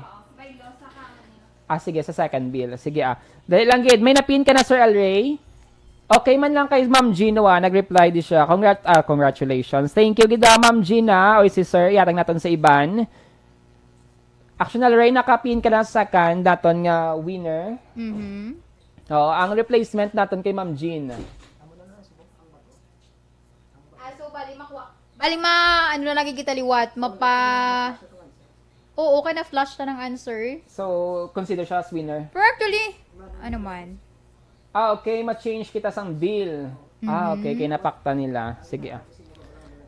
Ah, sige, sa second bill. Sige ah. Dali lang gid. May napin ka na, Sir El Rey? Okay man lang kay Ma'am Gino ah, nag-reply di siya. Congrat ah, congratulations. Thank you gid ah, Ma'am Gina. Oy si Sir, ihatag naton sa iban. Action El Rey, nakapin ka na sa second naton nga winner. Mhm. Oo, ang replacement naton kay Ma'am Jean. Ah, so, bali makuha. Bali ma, ano na lagi kita liwat, mapa... Oo, okay na flash ta ng answer. So, consider siya as winner. Pero actually, ano man. Ah, okay, ma-change kita sang bill. Ah, okay, kay napakta nila. Sige, ah.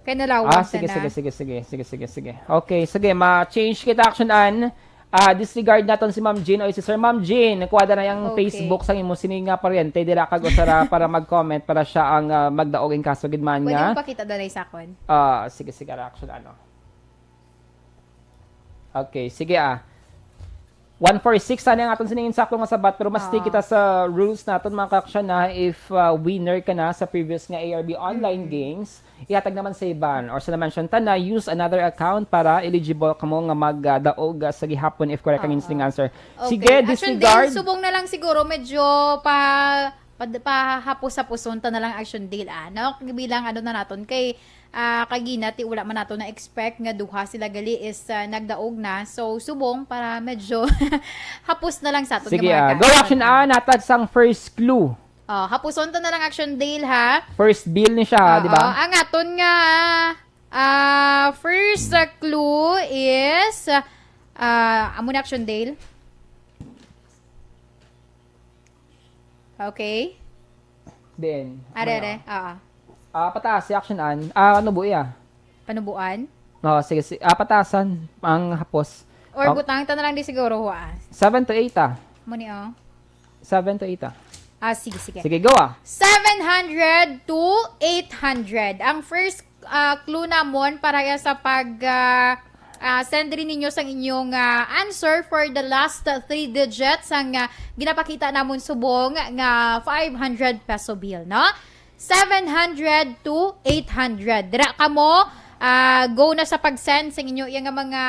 Kay nalawag Ah, na sige, na. sige, sige, sige, sige, sige, sige. Okay, sige, ma-change kita, Action Ann. Ah, disregard naton si Ma'am Jean o si Sir. Ma'am Jean, kuha na yung Okay. Facebook sang imo sini nga paryente, dira kag usara para mag-comment para siya ang ah, magdaog in kaso gid man Pwede nga. mo pakita dalay sa akon? Ah, sige, sige, Action Ann, oh. Okay, sige ah. One four six sana ang aton sining sakto nga sabat, pero mas Ah. kita sa rules naton, mga ka-Action, na if ah, winner ka na sa previous nga A R B online games, ihatag naman sa iban or sa na-mention ta na, use another account para eligible kamo nga magdaog ah, sa gihapon if correct ang Oo. instinct answer. Okay. Sige, Action disregard. Deal, subong na lang siguro medyo pa pa- pahapos-haposon ta na lang Action Deal, ah, no? Bilang ano na naton kay ah, kagina ti wala man nato na-expect nga duha sila gali is ah, nagdaog na. So subong para medyo hapos na lang sa aton Sige, nga mga ah, ka-Action. go, Action Ann, hatag sang first clue. Oh, hapuson ta na lang Action Deal, ha. First bill ni siya, ha, di ba? Oo, ang aton nga ah, first ah, clue is ah, amo na Action Deal. Okay. Then, Are, ano? are. Oo. Ah, pataas si Action Ann. Ah, ano buya? Panubuan? Oh, sige, sige. Ah, pataasan ang hapos. Or Ah. Butang ta na lang di siguro, ha. Seven to eight ah. Muni, oh. Seven to eight ah. Ah, sige, sige. Sige, go ah. Seven hundred to eight hundred. Ang first ah, clue namon para ya sa pag ah, ah, send rin ninyo sang inyong ah, answer for the last ah, three digits ang ah, ginapakita namon subong nga five hundred peso bill, no? Seven hundred to eight hundred. Dira kamo, ah, go na sa pag-send sa inyo iya nga mga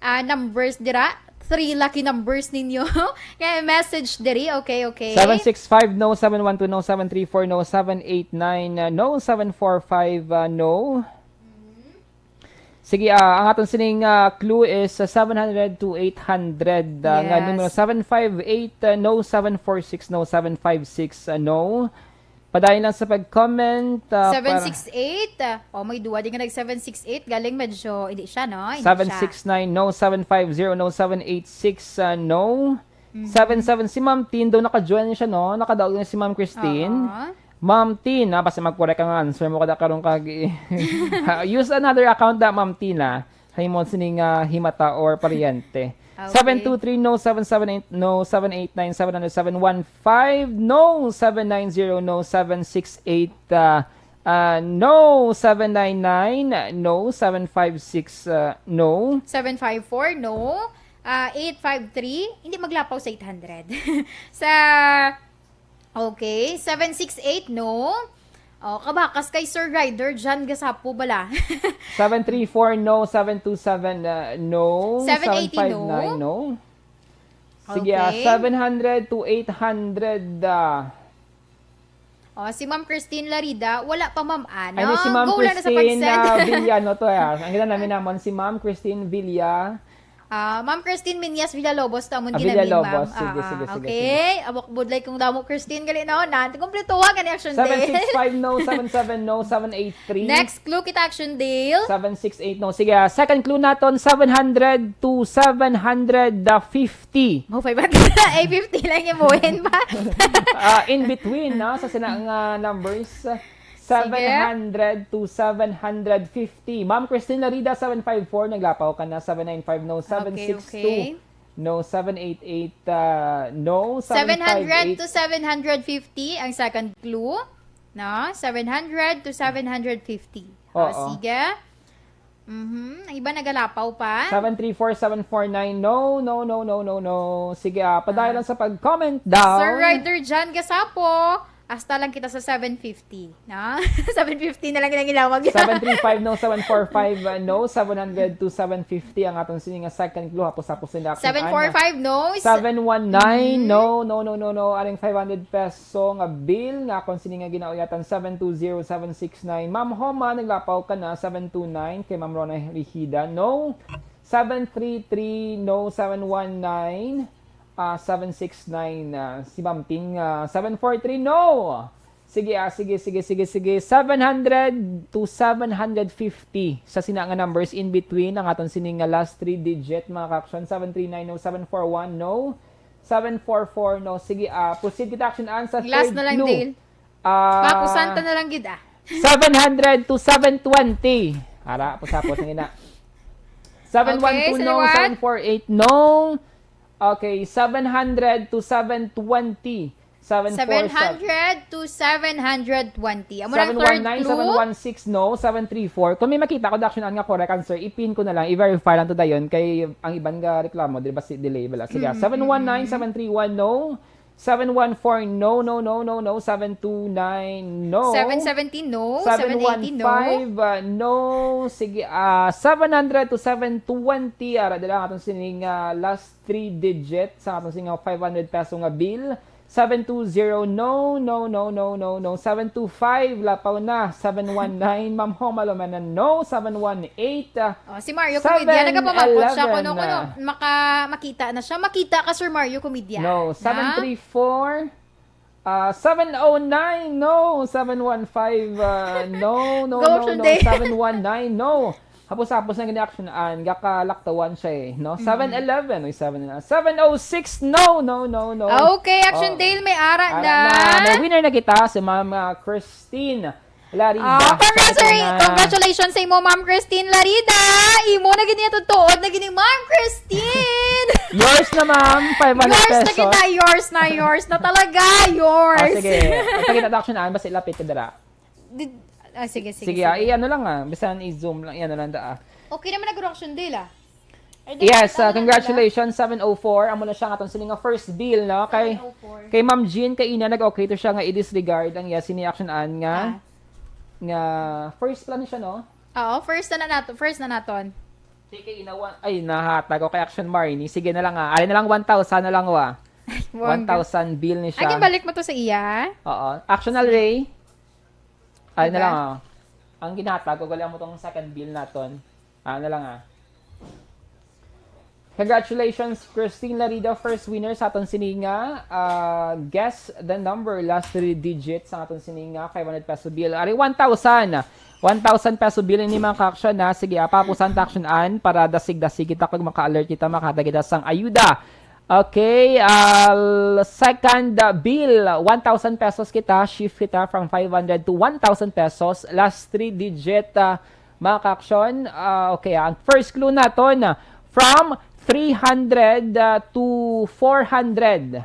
ah, numbers dira. Three lucky numbers ninyo. Kaya message diri. Okay, okay. Seven six five no, seven one two no, seven three four no, seven eight nine uh, no, seven four five uh, no. Sige, ah, ang aton sining ah, clue is uh, seven hundred to eight hundred uh, nga Yes. numero, seven five eight uh, no, seven four six no, seven five six uh, no. Padayon lang sa pag-comment. Uh, Seven six eight. Ah, oh, may duwa din nga nag seven six eight. Galing medyo, hindi siya, no? Hindi siya. Seven six nine, no. Seven five zero, no. Seven eight six, uh, no. Seven seven, si Ma'am Tin daw naka-join siya, no? Nakadaog na si Ma'am Christine. Oo. Ma'am Tin, ah, basta mag-correct ang answer mo kada karon kag use another account da, Ma'am Tin, ah. Sa imo sining ah, himata or paryente. Okay. Seven two three, no. Seven seven eight, no. Seven eight nine, seven hundred, seven one five, no. Seven nine zero, no. Seven six eight, ah, ah, no. Seven nine nine, no. Seven five six, ah, no. Seven five four, no. Ah, eight five three, hindi maglapaw sa eight hundred. Sa, okay, seven six eight, no. Oh, kabakas kay Sir Rider John Gasapo bala. Seven three four, no. Seven two seven, uh, no. Seven eighty, Seven five nine, no. Sige, ah, Okay. seven hundred to eight hundred, ah. Oh, si Ma'am Christine Larida, wala pa, ma'am, ano? Ay, no, si Ma'am Go lang na sa Christine pag-send. ah, Villa, no, to, ah. Ang ginanami namon si Ma'am Christine Villa. Ah, Ma'am Christine Minyas Villalobos, to amon Ah, ginami, Villalobos. ma'am. Sige, Ah, sige, ah, sige, okay. Abok budlay kung damo Christine gali na na. Kumpletuha gani Action Deal. Seven six five, no. Seven seven, no. Seven eight three. Next clue kita, Action Deal. Seven six eight, no. Sige, ah, second clue naton, seven hundred to seven hundred fifty. Mo five hundred. Ay, fifty lang yung buhin ba? Ah, in between, no, sa sina nga numbers, seven hundred to seven hundred fifty. Ma'am Christine Larida, seven five four, naglapaw ka na. Seven nine five, no. Okay, Seven six two, okay. no. Seven eight eight, uh, no. Seven hundred Seven five eight. To seven hundred fifty ang second clue. No? Seven hundred to seven hundred fifty. O, Oo. sige. Mhm. Ang iba nagalapaw pa. Seven three four, seven four nine. No, no, no, no, no, no. Sige, ah, padayon lang sa pag-comment daw. Sir Rider John Gasapo, hasta lang kita sa seven fifty. No? Seven fifty na lang yung ilawag yun. Seven three five, no. Seven four five, uh, no. Seven hundred to seven fifty ang aton sini nga second clue. Hapos-hapos nila. Seven four five, no. Seven one nine, Mhm. no, no, no, no, no. Aring five hundred peso nga bill nga akon sini nga ginauyatan, seven two zero seven six nine. Ma'am Homa, naglapaw ka na, seven two nine. Kay Ma'am Rona Rigida, no. Seven three three, no. Seven one nine, ah, seven six nine, ah, si Ma'am Ting, ah, seven four three, no. Sige, ah, sige, sige, sige, sige. Seven hundred to seven hundred fifty sa sina nga numbers in between ang aton sini nga last three digit, mga ka-Action. Seven three nine, no. Seven four one, no. Seven four four, no. Sige, ah, proceed kita, Action Ann, sa Last third na lang, clue. Dale. Ah, Papusan ta na lang gid, ah. Seven hundred to seven twenty. Ara, pusapos na gina. Seven one two, Okay, no. what? Seven four eight, no. Okay, seven hundred to seven twenty. Seven four seven. Seven hundred to seven hundred twenty. Amo na ang third Seven one nine, seven clue. one six, no. Seven three four. Kung may makita ko, Action Ann, nga correct answer, i-pin ko na lang, i-verify lang to dayon kay ang iban nga reklamo, di ba, si delay bala. Sige, Mm, seven one nine, seven three one, no. Seven one four, no, no, no, no, no. Seven two nine, no. Seven seventy, no. Seven eighty, no. Seven one five, uh, no. Sige, ah, seven hundred to seven twenty. Ara, dira ang atong sining, ah, last three digit sa atong sining five hundred peso nga bill. Seven two zero, no, no, no, no, no, no. Seven two five, lapaw na. Seven one nine, Ma'am Homa Lumena, no. Seven one eight, ah, Oh, si Mario Comedian, nagapamabot siya. Seven eleven Kuno, kuno, na. Maka, makita na siya. Makita ka, Sir Mario Comedian. No, Na? seven three four. Ah, seven oh nine, no. Seven one five, ah, no, no, Go, no, no. Shunday. Seven one nine, no. Hapos-hapos na gini, Action Ann, gakalaktawan siya eh, no? Mm. Seven eleven, oy, seven, seven oh six, no, no, no, no. Okay, Action Oh. Dale, may ara Ara na. na. May winner na kita, si Ma'am, ah, Christine Larida. Oh, congrats, Ito sir. na. Congratulations sa imo, Ma'am Christine Larida. Imo na gini, tuod na gini, Ma'am Christine. Yours na, ma'am. Five hundred Yours na pesos. Kita, yours na, yours na talaga, yours. Ah, sige. Ang pagkita, Action Ann, basta ilapit ka dira. Di- ah, sige, sige, Sige, ah, i-ano lang, ah. Basta i-zoom lang, i-ano lang da, ah. Okay naman nag-reaction deal, ah. Ay, Yes, ano ah, lang congratulations, seven oh four. Amo na siya nga atong sining first bill, no? Kay, seven oh four. Kay Ma'am Jean, kay ina, nag-okay to siya nga i-disregard ang iya sini, Action Ann, nga, Ah. nga first plan siya, no? Oo, first na, na nato, first na naton. Kay, kay ina, wa-, ay, nahatag ko kay Action Marnie. Sige na lang, ah. Ari na lang, one thousand na lang, wa. Bongga. One thousand bill ni siya. Ay, balik mo to sa iya? Oo. Action Alray. Ay, na Diba? lang, ah. Ang ginhatag ko, gali mo tong second bill naton. Ah, na lang, ah. Congratulations, Christine Larida, first winner sa aton sining, ah, guess the number, last three digits sa aton sining, ah, five hundred peso bill. Ari, one thousand. One thousand peso bill ini, mga ka-action, ha. Sige, ah, papusan ta, Action Ann, para dasig-dasig kita kag maka-alert kita, makahata kita sang ayuda. Okay, ah, second, ah, bill, one thousand pesos kita, shift kita from five hundred to one thousand pesos. Last three digit, ah, mga ka-action. Ah, okay, ang first clue naton, ah, from three hundred, ah, to four hundred.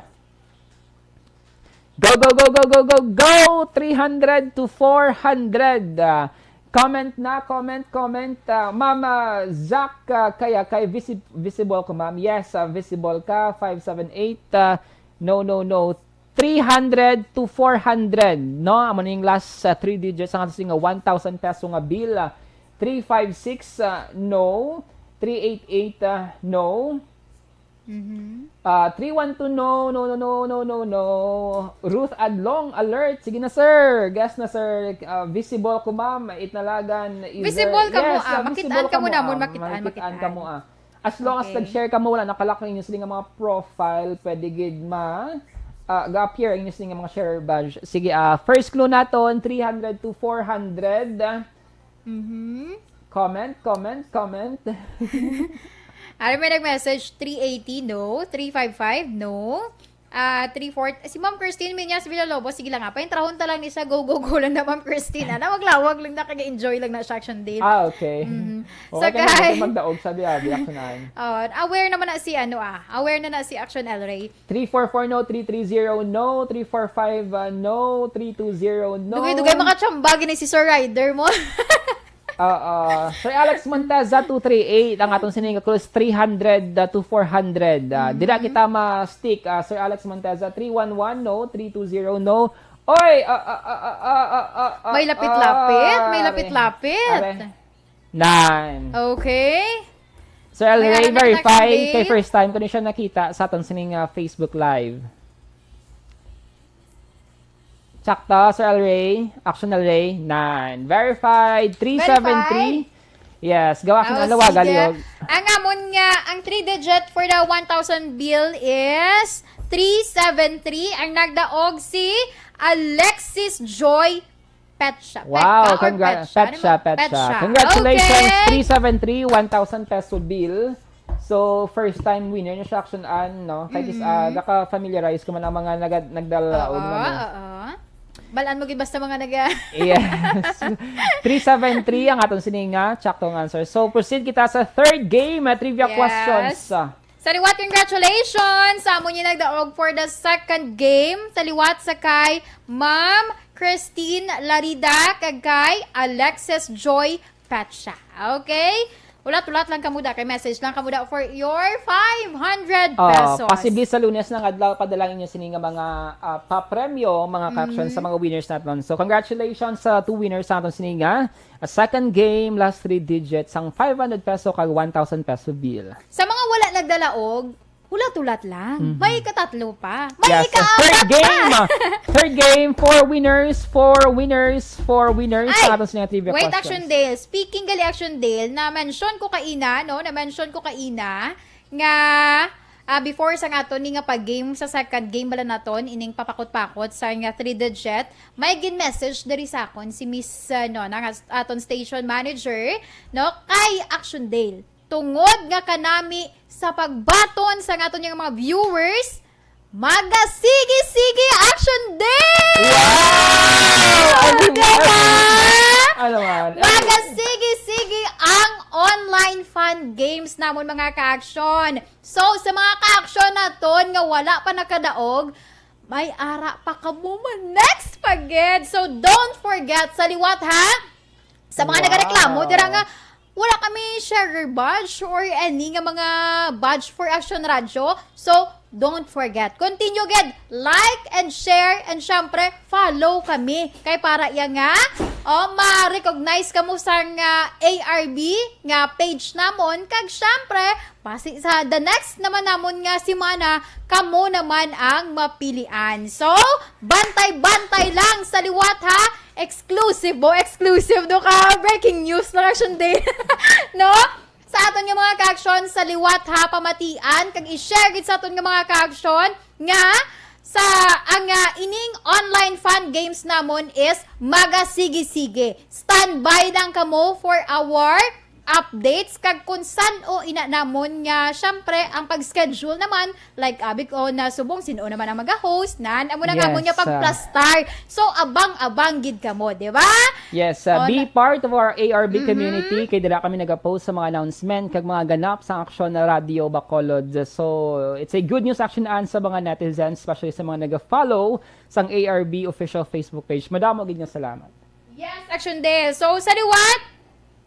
Go, go, go, go, go, go, go! Three hundred to four hundred. Ah, comment na, comment, comment. Ah, Mama Zack, ah, kaya kay visi-, visible ko, ma'am. Yes, ah, visible ka. Five seven eight, ah, no, no, no. Three hundred to four hundred, no? Amo na yung last, ah, three digits ang ato nga one thousand peso nga bill. Ah, three five six, ah, no. Three eight eight, ah, no. Mhm. Ah, three one two, no, no, no, no, no, no, no. Ruth Adlong, alert. Sige na, sir. Guess na, sir. Ah, visible ko, ma'am. Itnalagan. Is Visible there- ka mo, Yes, ah. ah, Makitaan visible ka mo mo, namon, ah. makitaan, Makitaan makitaan. ka mo, ah. As long as Okay. nag-share ka mo, wala nakalock ang inyo sining mga profile, pwede gid ma, ah, ga-appear ang inyo sining mga share badge. Sige, ah, first clue naton, three hundred to four hundred. Mhm. Comment, comment, comment. Ari may nag-message, three eighty, no. Three five five, no. Ah, three forty. Si Ma'am Christine Minyas Villalobos, sige lang nga. Paintrahon ta lang ni siya, go, go, go lang na, Ma'am Christine. Ana, maglawag lang na, kag-enjoy lang na siya, Action Dale. Ah, okay. Mhm. Okay, Sakay. Mag-daog sa biyabi, Action Ann. Oh, aware naman na si, ano, ah. Aware na na si Action Alray. Three four four, no. Three three zero, no. Three four five, uh, no. Three two zero, no. Dugay-dugay makachamba gini si Sir Rider mo. Oo. Sir Alex Monteza, two three eight. Ang atong sining clue is three hundred, uh, to four hundred. Uh, Mm. Dira kita ma-stick. Uh, Sir Alex Monteza, three one one, no. Three two zero, no. Oy! Ah, ah, ah, ah, ah, ah, ah, ah, May lapit-lapit, may ah, lapit-lapit. Are. Nine. Okay. Sir El May Rey, alam na verify. kita, Kay first time ko ni siya nakita sa atong sining, ah, Facebook Live. Sakto, Sir El Rey. Action El Rey. Nine. Verified. Three seven three. Yes. Gawa ka Oh, na lawaga, sige. liog. Ang amon nga, ang three digit for the one thousand bill is three seven three. Ang nagdaog si Alexis Joy Petsa. Wow, Petsa or congra- Petsa? Ano Petsa, mo? Petsa. Petsa. Congratulations, Okay. three seven three, one thousand peso bill. So, first time winner niya siya, Action Ann, no? Kay is, ah, Mm-mm. naka-familiarize ko man ang mga naga-, nagdalaog Oo, man, eh. oo. Balaan mo gid basta mga naga- Yes. Three seven three ang aton sini nga tsaktong answer. So, proceed kita sa third game, ah, trivia Yes. questions. Sa liwat, congratulations sa amo niya nagdaog for the second game. Sa liwat sa kay Ma'am Christine Larida kag kay Alexis Joy Pecha. Okay? Ulat-ulat lang kamo da, kay message lang kamo da for your five hundred Oh, pesos. Posible sa Lunes nga adlaw, padala ang inyo sini nga mga, ah, papremyo, mga ka-action, sa Mm. mga winners naton. So, congratulations sa two winners sa aton sini nga, ah, second game, last three digits, ang five hundred peso kag one thousand peso bill. Sa mga wala nagdalaog, hulat-hulat lang. Mhm. May ikatatlo pa. May Yes, so ikaapat third pa. game. Third game, four winners, four winners, four winners Ay, sa aton sini nga trivia wait, questions. Action Dale. Speaking gali, Action Dale, na-mention ko kaina, no? Na-mention ko kaina nga, ah, before sa aton ni nga pag-game, sa second game bala naton, ining papakot-pakot sa nga three digit, may gin-message diri sa akon si Miss, ah, no, na nga aton station manager, no? Kay Action Dale. Tungod nga kanami sa pagbaton sa aton nga mga viewers, magasigi-sige, Action Dale! Wow! Ano Diba? man? Ano man? Magasigi-sige ang online fun games namon, mga ka-action. So, sa mga ka-action naton nga wala pa nakadaog, may ara pa kamo man next pa gid. So, don't forget, sa liwat, ha? Sa mga Wow. nagareklamo dira nga wala kami sharer badge or any nga mga badge for Action Radyo. So, don't forget. Continue gid, like and share, and syempre, follow kami. Kay para iya nga, oh, ma-recognize kamo sa nga A R B nga page namon. Kag syempre, basi sa the next naman namon nga semana, kamo naman ang mapilian. So, bantay-bantay lang sa liwat, ha? Exclusive, bo, exclusive, no, ka breaking news na, Action Dale. No? Sa aton nga mga ka-action, sa liwat, ha, pamatian, kag i-share gid sa aton nga mga ka-action nga sa ang, ah, ining online fun games namon is magasigi-sige. Standby lang kamo for our updates kag kung san-o ina namon nga, syempre, ang pag-schedule naman, like, abi ko na subong, sin-o naman ang maga-host, nan, amo na nga Yes, amon nga ah. pagplastar. So, abang-abang gid kamo, di ba? Yes, ah, Oh, be na- part of our A R B Mhm. community. Kay dira kami nagapost sa mga announcement kag mga ganap sa Action Radyo Bacolod. So, it's a good news, Action Ann, sa mga netizens, especially sa mga naga-follow sang A R B official Facebook page. Madamo gid nga salamat. Yes, Action Dale. So, sa liwat,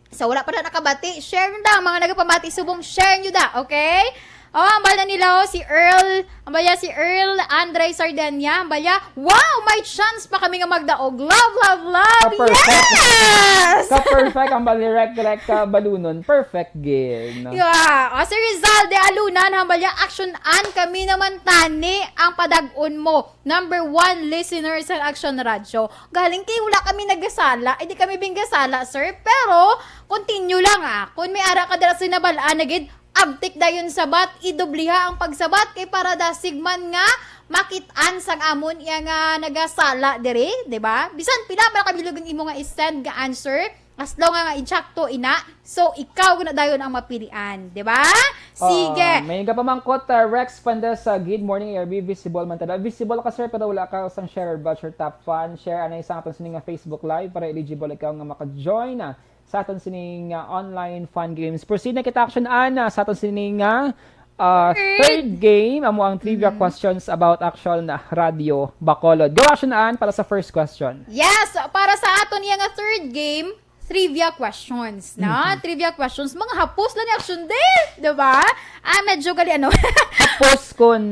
sa wala pa na nakabati, share nyo da. Mga nagapamati, subong, share nyo da, okay? Oh, ang bala nila, oh, si Earl, ang bala si Earl Andre Sardenia, ang bala, "Wow, may chance pa kami nga magdaog. Love, love, love." Ah, perfect. Yes! Ka-perfect ang bala ni Rek Rek, ka balunon. Perfect gid, no? Yeah. Oh, si Rizal de Alunan, ang bala, "Action Ann, kami naman tani ang padag-on mo. Number one listener sa Action Radyo." Galing kay wala kami nagasala. Eh, di kami binggasala, sir. Pero, continue lang, ah. Kung may ara ka dira sa nabal-an na gid, abtik dayon sabat, idobliha ang pagsabat kay para dasig man nga makit-an sang amon iya nga nagasala diri, di ba? Bisan pila man ka bilog ang imo nga i-send nga answer, as long nga insakto ina, so ikaw na dayon ang mapilian, di ba? Sige. Ah, may nagapamangkot, ah, Rex Pandes, ah, "Good morning, A R B. Visible man tada." Visible ka, sir, pero wala ka sang share or badge or top fan. Share anay sa aton sini nga Facebook Live para eligible ikaw nga maka-join, ah, sa aton sini nga online fun games. Proceed na kita, Action Ann, ah, sa aton sini nga, ah, Third. third game. Amo ang trivia Mm. questions about Action Radyo Bacolod. Go, Action Ann, para sa first question. Yes, para sa aton iya nga third game, trivia questions, no? Mhm. Trivia questions. Mga hapos lang ni Action Dale, di ba? Ah, medyo gali, ano? Hapos kun,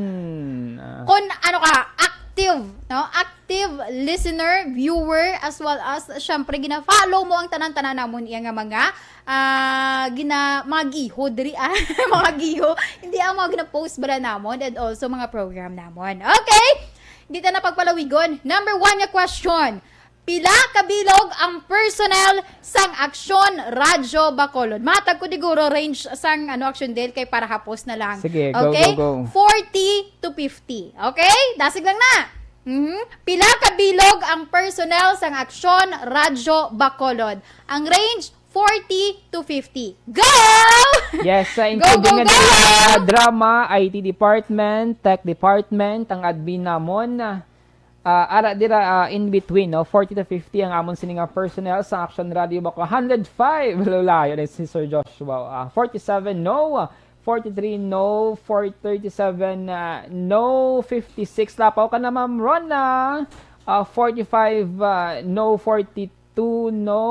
ah, Kun ano ka, active, no? Active listener, viewer, as well as, syempre, gina-follow mo ang tanan-tanan namon iya nga mga, ah, gina-, mga giho diri, ah. Mga giho. Hindi, ang mga gina-post bala namon and also mga program namon. Okay? Di ta na pagpalawigon. Number one nga question. Pila ka bilog ang personnel sang Aksyon Radyo Bacolod? Matag ko diguro range sang, ano, Action Dale kay para hapos na lang. Sige, go, Okay? go, go. Forty to fifty. Okay? Dasig lang na. Mhm. Pila ka bilog ang personnel sang Aksyon Radyo Bacolod? Ang range, forty to fifty. Go! Yes, uh, including go, go, na go! Drama, I T department, tech department, ang admin namon. Uh, ara dira, uh, in between, no? Forty to fifty ang amon sini nga personnel sa Action Radio Bacolod. Hundred five, lulayo ni si Sir Joshua. Uh, forty-seven, no. Forty-three, no. Four thirty-seven, uh, no. Fifty-six, lapaw ka na, Ma'am Rona. Uh, forty-five, uh, no. Forty-two, no.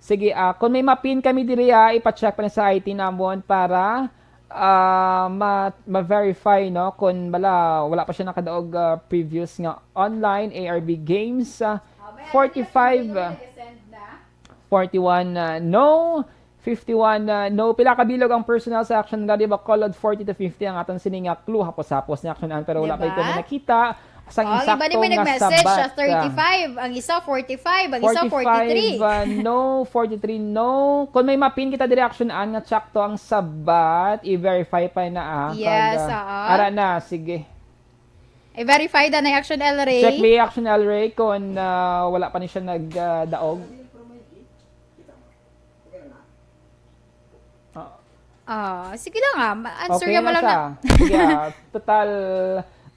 Sige, ah, kung may mapin kami diri, ah, ipa-check pa na sa I T namon para, ah, ma-, ma-verify, no, kung bala, wala pa siya nakadaog, ah, previous nga online A R B games, ah, forty-five, ah, forty-one, ah, no, fifty-one, ah, no. Pila ka bilog ang personnel sa Action Radio Bacolod? Forty to fifty ang aton sini nga clue. Hapos-hapos ni Action Ann, pero wala pa kami nakita. Sang insakto nga sabat. Oh, ang iba ni may nag-message, ah, thirty-five, ang isa forty-five, ang isa forty-three. Forty-five, ah, no, forty-three, no. Kung may mapin kita diri, Action Ann, nga tsakto ang sabat, i-verify pa na, ah. Yes, kag, ah, oo. Ara na, sige. I-verify da na, Action El Rey. Check ni Action El Rey kung, ah, wala pa ni siya nag, ah, daog. Ah, sige lang, ah. Ma-, answer ya mo lang na. Okay na siya. Sige, ah. Total,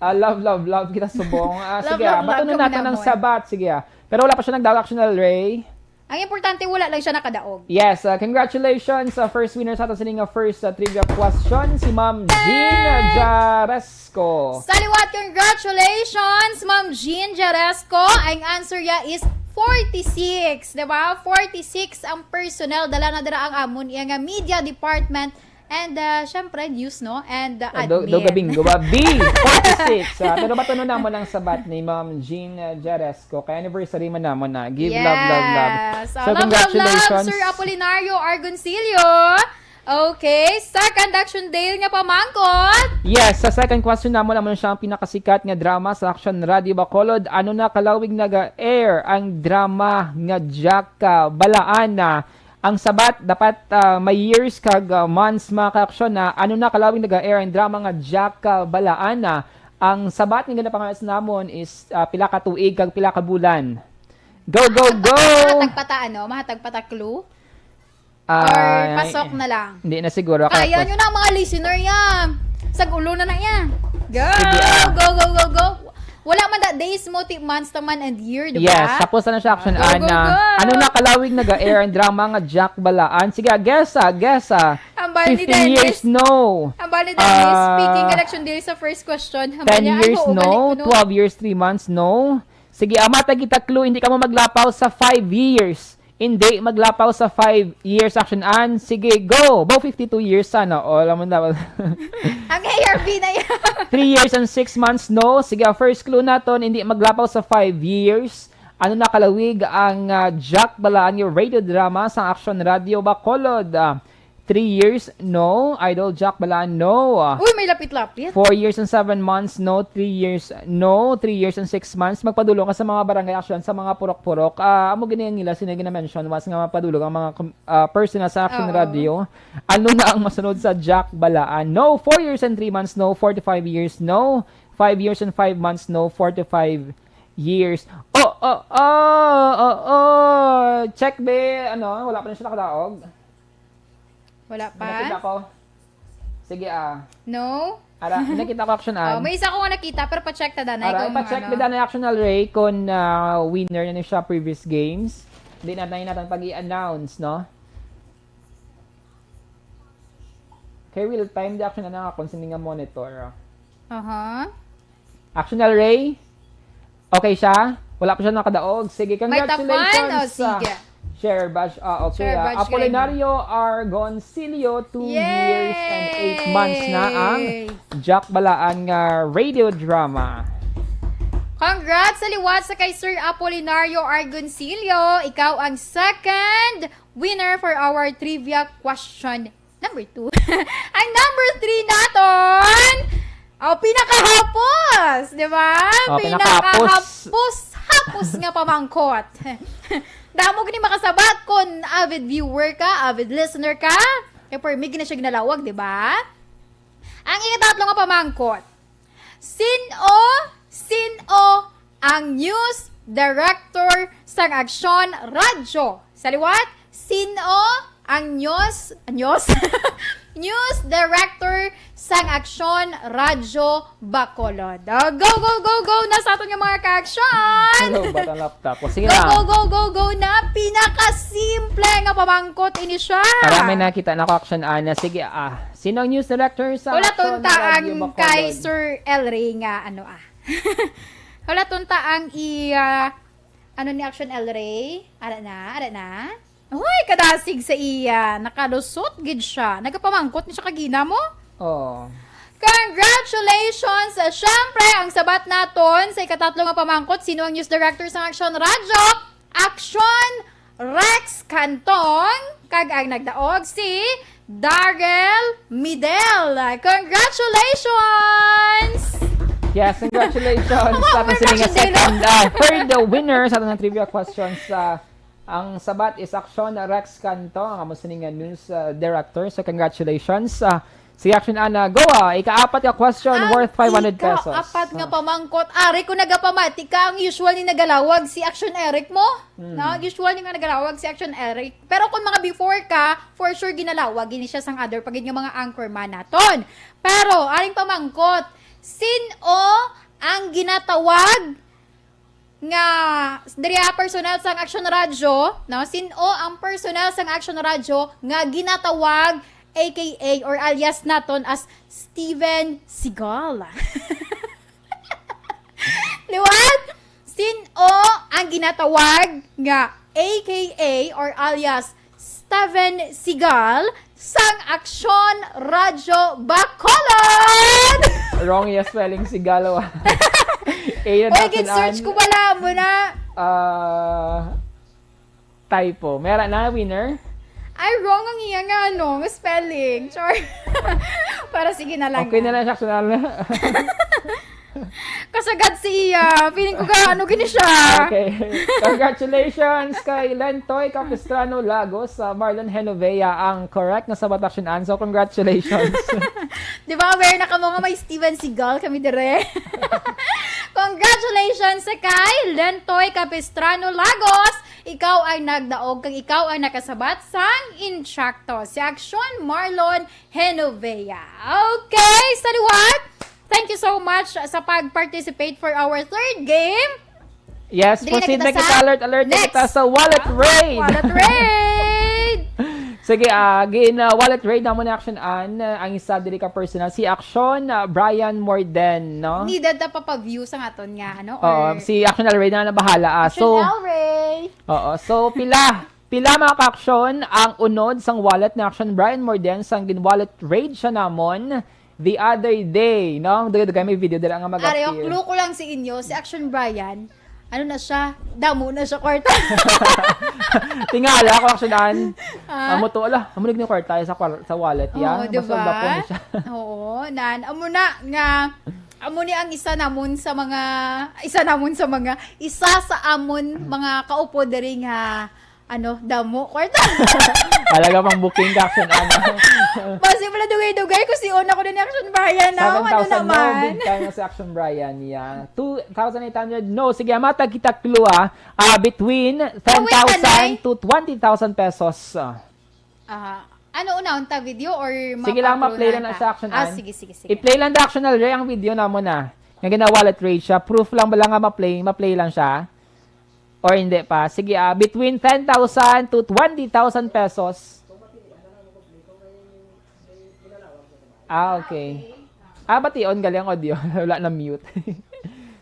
ah, love, love, love kita subong. Ah, sige, ah. Love, love, love kami namon. Batunon naton ang sabat. Sige, ah. Pero wala pa siya nagdaog, Action El Rey. Ang importante, wala lang siya nakadaog. Yes, ah, congratulations sa first winner sa aton sini nga first, ah, trivia question, si Ma'am Jean Jaresco. Sa liwat, congratulations, Ma'am Jean Jaresco. Ang answer ya is forty-six, di ba? Forty-six ang personnel. Dala na dira ang amon iya nga media department. And, ah, syempre, news, no? And, ah, admin. Ah, do-, do gabing, go ba? B, forty-six. Ah, pero batunon namon ang sabat ni Ma'am Jean, ah, Jaresco. Kay anniversary man namon na. Give love, love, love. Yes. So, ah, love, love, love, congratulations, Sir Apolinario Argoncillo. Okay, second Action Dale nga pamangkot. Yes, sa second question namon, amo na siya ang pinakasikat nga drama sa Action Radio Bacolod. Ano na kalawig naga-air ang drama nga Jack, ah, Balaan na? Ang sabat, dapat, ah, may years kag, ah, months, mga ka-Action, na ano na kalawig naga-air ang drama nga Jack, ah, Balaan na? Ang sabat nga ginapangalas namon is, ah, pila ka tuig kag pila ka bulan. Go, go, go! Mahatag pa ta, ano? Mahatag pa ta clue? Ah, or pasok na lang? Hindi na siguro. Kaya nyo na ang mga listener, ya. Sag-ulo na na, ya. Go! Sige, ah. Go, go, go, go. Wala man da days mo, ti months naman and year, di ba? Yes, tapos ano siya, Action Ann, go, go, go. Ano na kalawig naga-air ang drama nga Jack Balaan? Sige, ah, guess, ah, guess, ah. Ang bali ni Dennis. Fifteen years, no. Ang bali ni Dennis, ah, speaking correction diri sa first question. Ten years, no. Twelve years, three months, no. Sige, ah, matag kita clue, hindi ka mo maglapaw sa five years. Hindi maglapaw sa five years, Action Ann. Sige, go! Bo, fifty-two years sana. O, alam mo na. Ang A R B na yan. Three years and six months, no? Sige, ang first clue naton, hindi maglapaw sa five years. Ano na kalawig ang, ah, Jack Balaan nga radio drama sa Action Radio Bacolod? Ah, three years, no. Idol Jack Balaan, no. Ah, uy, may lapit-lapit. Four years and seven months, no. Three years, no. Three years and six months. Magpadulong ka sa mga barangay, Action, sa mga purok-purok. Ah, amo gini ang ila sini gina-mention once nga magpadulong ang mga com-, ah, personnel sa Action, oo, Radio. Ano na ang masunod sa Jack Balaan? No, four years and three months, no. Forty-five years, no. Five years and five months, no. Forty-five years. Oh, oh, oh, oh, oh. Check, be. Ano, wala pa na siya nakadaog. Wala pa? Nakita ko. Sige, ah. No? Ara, nakita ko, Action Ann. Oh, may isa ko nga nakita, pero pa-check ta, Danay, ara, kung pa-check ano. Ni Danay, Action El Rey, kung, ah, winner na ni siya previous games. Hindi na, na natin pag-i-announce, no? Kay real time, di, Action Ann, nga kung sino nga monitor. Aha. Action El Rey? Okay siya? Wala pa siya nakadaog. Sige, may tapan? Congratulations. O, sige. Share badge. Ah, okay, share badge, ah, Apolinario Argoncillo, two years and eight months na ang Jack Balaan nga radio drama. Congrats sa liwat sa kay Sir Apolinario Argoncillo. Ikaw ang second winner for our trivia question number two. Ang number three naton, oh, pinakahapos, di ba? Oh, pinakahapos. Pinakahapos, hapos nga pamangkot. Damo gani makasabat kung avid viewer ka, avid listener ka. Kay permi gina siya ginalawag, di ba? Ang ikatatlo nga pamangkot, Sin-o, sin-o ang news director sang Aksyon Radyo? Sa liwat, Sin-o ang news, news, news director sang Aksyon Radyo Bacolod? Ah, go, go, go, go na sa aton nga mga ka-aksyon! Hello, batang laptop. O, sige Go, na. go, go, go, go na. Pinakasimple nga pamangkot ini siya. Para may nakita na ko, Aksyon Ana. Sige, ah, sino ang news director sa Wala Aksyon tunta Radyo ang Bacolod? kay Sir El Rey nga ano ah. Wala tunta ang i ah, ano ni Action El Rey? Ara na, ara na. Uy, kadasig sa iya. Nakalusot gid siya. Nagapamangkot ni siya kagina mo? Oh. Congratulations! Ah, syempre, ang sabat naton sa ikatatlo nga pamangkot, sino ang news director sa Action Radyo? Action Rex Cantong, kag ang nagdaog si Darrell Midel. Congratulations! Yes, congratulations Ako, sa ating sining congratulations. second, ah, third winner sa ating trivia questions. Ah, ang sabat is Action Rex Cantong, ang amo sining news ah, director. So, congratulations. Ah, si Action Ana, go ah. Ikaapat ka question Ang worth five hundred pesos. Ikaapat nga pamangkot. Ari ko nagapamati ka, ang usual ni nagalawag si Action Eric mo. Hmm. No? Usual ni nga nagalawag si Action Eric. Pero kung mga before ka, for sure ginalawag gini siya sang other pagid nga mga anchorman naton. Pero aring pamangkot, sin-o ang ginatawag nga diri ha, personal sang Action Radyo, no? Sin-o ang personal sang Action Radyo nga ginatawag A K A or alias naton as Steven Seagal? Liwat? Sin-o ang ginatawag nga A K A or alias Steven Seagal sang Aksyon Radyo Bacolod? Wrong yung spelling, Sigalo. A na Oy, dapat gid-search an- ko pala mo na. Ah, typo. Meron na, winner? Ay, wrong ang iya nga, ano, nga spelling. Char. Para sige na lang. Okay na lang siya, Action Ana. Kasagad siya. Feeling ko ka, ano, gini siya. Okay. Congratulations kay Lentoy Capistrano Lagos, sa Marlon Genovea ang correct nga sabat, Action Ana. So, congratulations. Di ba, aware na kamo nga may Steven Seagal kami dire? Congratulations sa kay Lentoy Capistrano Lagos. Ikaw ang nagdaog kag ikaw ang nakasabat sang insakto. Si Action Marlon Genovea. Okay, sa liwat, thank you so much sa pag-participate for our third game. Yes, Dili na proceed kita na kita. sa Alert, alert na next. Kita sa wallet raid. Wallet raid! Sige, ah, gin ah, wallet raid namon ni Action Ana. Ang isa diri ka personal, si Action ah, Brian Morden, no? Needed na pa pa-view sa aton nga, ano? Oo, Or si Action Ana na bahala. Ah. Action So, Alray. Oo. So, pila, pila mga ka-action ang unod sang wallet ni Action Brian Morden sang gin-wallet raid siya namon the other day, no? Dugay-dugay may video dira nga Ari, mag-appear. Clue ko lang sa inyo, si Action Brian, ano na siya, damo na siya kwarta. Tingala ko, Action Ana. Ah. Amo to, ala, amo ni kwarta sa, kwar- sa wallet, ya. Oo, di Mas ang ba? dapo na siya. Oo, nan, amo na nga, amo ni ang isa namon sa mga, isa namon sa mga, isa sa amon mga kaupo diri nga, ano, damo, kwarta. Talaga pang booking ka, Action Ana. Basi pala dugay-dugay ko si una ko din Action Brian na, ano Seven thousand no, naman? big time na si Action Brian, yeah. Two thousand eight hundred, no. Sige, matag kita clue, ah. Ah, between ten thousand to twenty thousand pesos. Ah. Ah, ano una unta video or Sige lang, ma-play lang na sa Action Ah, Ana. sige, sige, sige. I-play lang the Action Ana ang video namon na. Nga gina-wallet raid siya. Proof lang ba lang nga ma-play, ma-play lang siya? Or hindi pa? Sige, ah, between ten thousand to twenty thousand pesos. Ah, okay. Ah, bation gali ang audio. Wala na mute.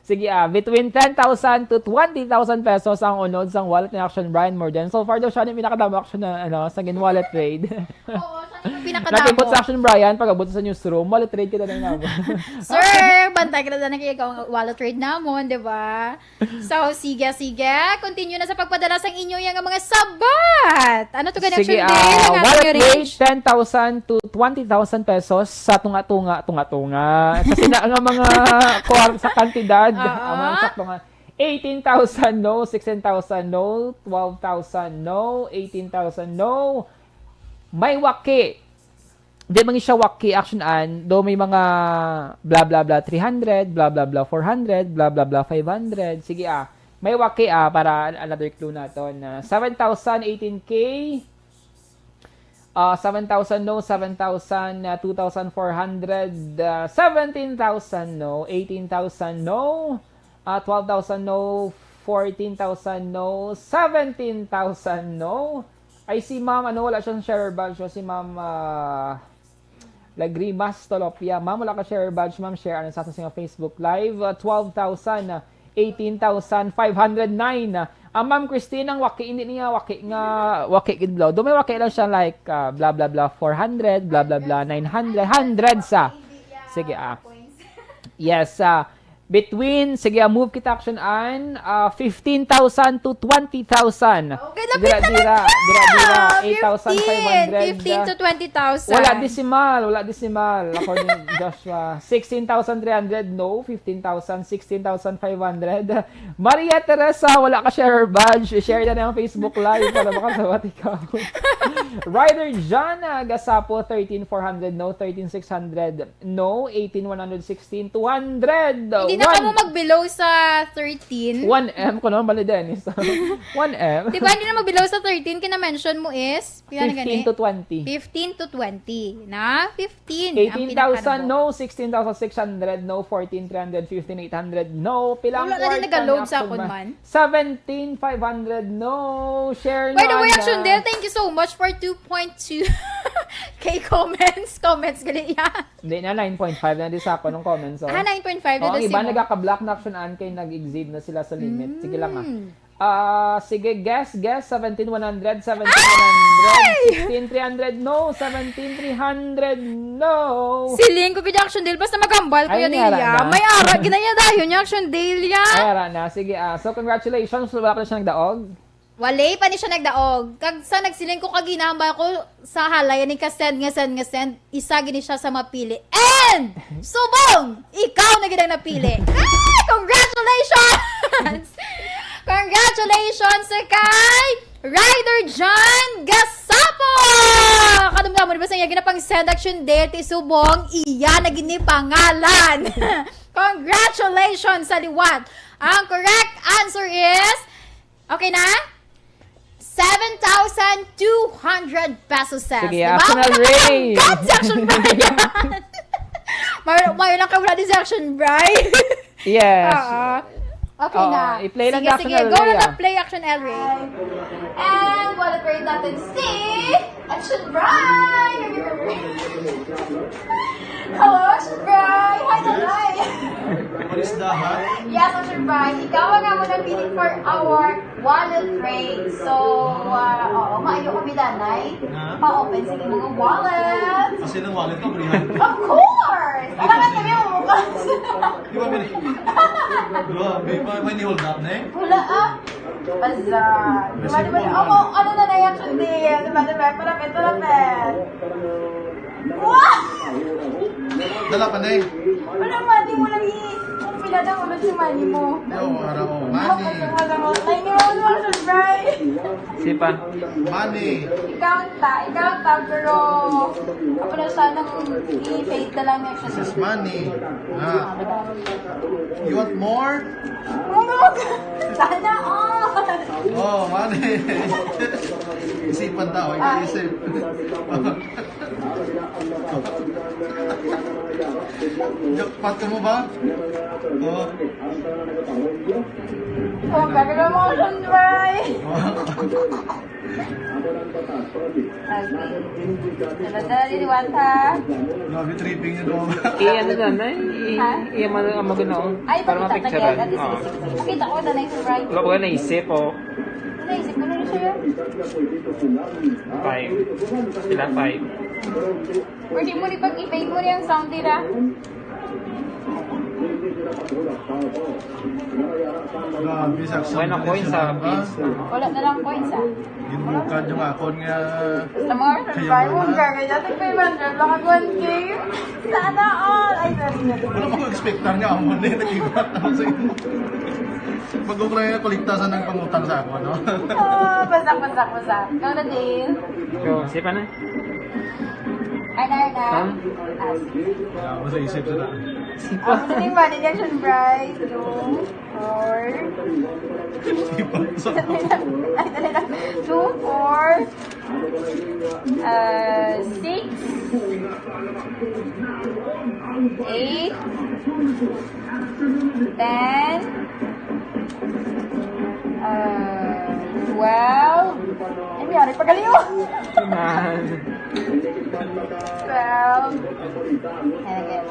Sige, ah, between ten thousand to twenty thousand pesos ang unod sang wallet ni Action Brian Morden. So far daw siya ni pinakadamo, Action, na, ano, sa gin-wallet raid. Oo, siya yung Nakipot sa pinakadamo. Action Brian, pag-abot sa newsroom, wallet raid kita na naman. Sir, bantay ka na na kay ikaw ang wallet raid namon, di ba? So, sige, sige. Continue na sa pagpadala sang inyo yang mga sabat. Ano to gani, Sige, Action ah, Day? Ang wallet aming rate, range? ten thousand to twenty thousand pesos sa tunga-tunga, tunga-tunga. Kasi na, nga mga kuwar sa kantidad, Oo. ang mga sakto nga, eighteen thousand no, sixteen thousand no, twelve thousand no, eighteen thousand no. May waki. Di man siya waki, Action Ana, do may mga bla bla bla three hundred, bla bla bla four hundred, bla bla bla five hundred. Sige, ah. May waki, ah, para another clue naton. Ah, seven thousand, eighteen K, ah, seven thousand no, seven thousand, ah, two thousand four hundred, ah, seventeen thousand no, eighteen thousand no, ah, twelve thousand no, fourteen thousand no, seventeen thousand no. Ay, si ma'am, ano, wala siyang share badge. So, si ma'am, ah, Lagrimas Tolopia. Ma'am, wala ka share badge, ma'am. Share, ano, sa, sa Facebook Live. Ah, twelve thousand, ah, eighteen thousand five hundred nine. Ah, Ma'am Christine, ang waki, hindi niya waki nga, waki gid, bro. Do may waki lang siya, like, ah, blah, blah, blah, four hundred, blah, blah, blah, nine hundred, hundred sa. Sige, ah. Yes, ah, between, sige, ah, move kita, Action Ann, ah, fifteen thousand to twenty thousand. Okay, lapit na lang. Dira, dira, dira, dira, eight thousand five hundred, fifteen, fifteen to twenty thousand. Wala decimal, wala decimal. According to Joshua, sixteen thousand three hundred, no, fifteen thousand, sixteen thousand five hundred. Maria Teresa, wala ka share badge. Share na ang Facebook Live para makasawat ikaw. Rider John, ah, Gasapo, thirteen four hundred, no, thirteen six hundred. No, eighteen one hundred sixteen, two hundred. Hindi na ka mo mag-below sa thirteen. One M ko naman, bali, Dennis. One M. Di ba, hindi na mag-below sa thirteen, kina-mention mo is, pila na gani? Fifteen to twenty. Fifteen to twenty. Na? Fifteen ang pinaka-, eighteen thousand, no. Sixteen thousand six hundred, no. Fourteen three hundred, fifteen eight hundred, no. Pila ang quarter na ni Action Man? Wala na din nag-load sa akon man. Seventeen five hundred, no. Share na. By the way, Action Del, thank you so much for two point two K comments. Comments, gali, yeah. Hindi na, nine point five na di sa ako nung comments, oh. Ah, nine point five na. Oh, ang iba nagaka-block na, Action Ann, kay nag-exceed na sila sa limit. Sige lang, ah. Mm. Ah, sige, guess, guess, seventeen one hundred, seventeen one hundred, sixteen three hundred, no, seventeen three hundred, no. Siling ko gid, Action Del, basta maghambal ko yan, Delia. Ay, may ara na. May ara, ginaya dayon niya, Action Delia. Ay, ara na. Sige, ah, so congratulations, wala pa siya nagdaog. Wala pa ni siya nagdaog. Kag sa nagsiling ko, kag ginahambal ko sa halay, ani ka send nga send nga send, isa gini siya sa mapili. And subong, ikaw na gid ang napili. Ay, congratulations! Congratulations sa kay Rider John Gasapo! Kadumdamo, di ba, sa iya ginapang send, Action Del, ti subong, iya na gini pangalan. Congratulations sa liwat. Ang correct answer is Okay na? Seven thousand two hundred pesos, sir. Sige, di ba? Action Del Rey. Ang ganda si Action Brian. May, may lang ka wala din si Action Brian. Yes. Oo. Okay na. Oo, i-play lang. Sige, sige. Go na, play, Action Del Rey. And wallet rate natin si Action Brian! Hello, Action Brian! Hi, Tatay! What is the hi? Yes, Action Brian. Ikaw ang amon napili for our wallet rate. So, ah, oo, maayo kami, Danay. Ha? Pa-open sa imong wallet. Kasi ng wallet ko, brihan. Of course! Alam nga kami ang bukas. Di ba, may, di ba, may, may ni-hold up na eh? Wala, ah. Baza. Di ba, di ba? Ako, ano na na yung Action Del? Di ba, di ba? Parapet, parapet. Wow! Dala pa na eh. Wala, mati mo lang i-, kung pila na ulit si money mo. Yo, ara, oh, money. Ay, ni mo, ano, Action Brian? Sipa. Money. Ikaw ta, ikaw ta, pero ako na siya nang i-fade na lang yung Action Brian. This is money. Ah. You want more? Sana all! Oh, money. Isipan tao, ikaw isip. Jackpot ka mo ba? Oh. Oh, gagawin mo, Action Brian. Okay. Sabada, dili wata. Grabe, tripping yun, oh. Eh, ano na, na, eh, ha? Eh, ano, ang maganda, oh. Ay, para pakita mapicturean. Lagi, sige, sige. Pakita ko, danay sa right. Wala ko na naisip, oh. Naisip ko na siya. Five. Sila five. Pwede mo ni pag-i-fade mo ni ang sound nila. Grabe, sa wala na coins sa page. Wala na lang coins, ah. Ginbukad yung akon nga. Sa mga survival, gagawin natin pay one hundred, baka one K. Sana all. Ay, sorry na. Wala mo expectar nga, amo na yung nag-ibat na sa inyo. Mag-ukra nga kolekta sa nang pangutang sa ako, no? Oh, pasak, pasak, pasak. Ikaw na, Dale. Go, sipa na. Ano na? Huh? Ah, sige. Ah, basta isip sa na. Sipa. Ang gusto yung money collection, Bri. Two, four. Sipa. Ay, dali lang. Two, four. Uh, six. Eight. Ten. Uh, twelve. Ay, may ari pa gali, oh. Twelve. And again.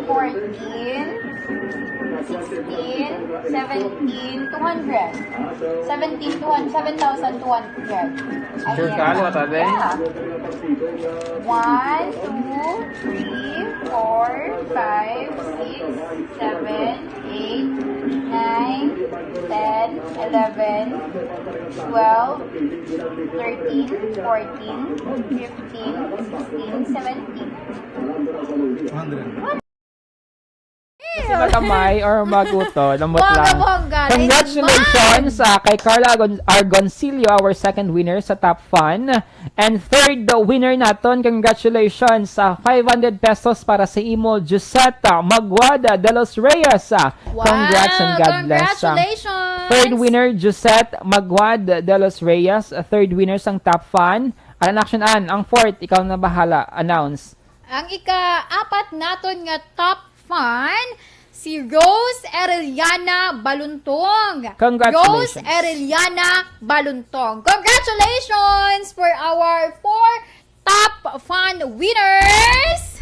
Fourteen, sixteen, seventeen, two hundred. Seventeen, two hundred, seven thousand two hundred. Sure ka? Ano ka, be? Yeah. One, two, three, four, five, six, seven, eight, nine, ten, eleven, twelve, thirteen, fourteen, fifteen, sixteen, seventeen. Hundred. Si Magamay or Maguto, lambot Bongga, lang. Bongga, Congratulations sa kay Carla Argon-, Argoncillo, our second winner sa Top Fun. And third winner naton, congratulations sa five hundred pesos para sa imo, Josette Maguad de los Reyes. Wow! Congrats and God bless. Congratulations! Third winner, Josette Maguad de los Reyes. Third winner sang Top Fun. Alan Action Ann, ang fourth, ikaw na bahala. Announce. Ang ika-apat naton nga top fan, si Rose Arellana Baluntong. Congratulations. Rose Arellana Baluntong. Congratulations for our four top fan winners!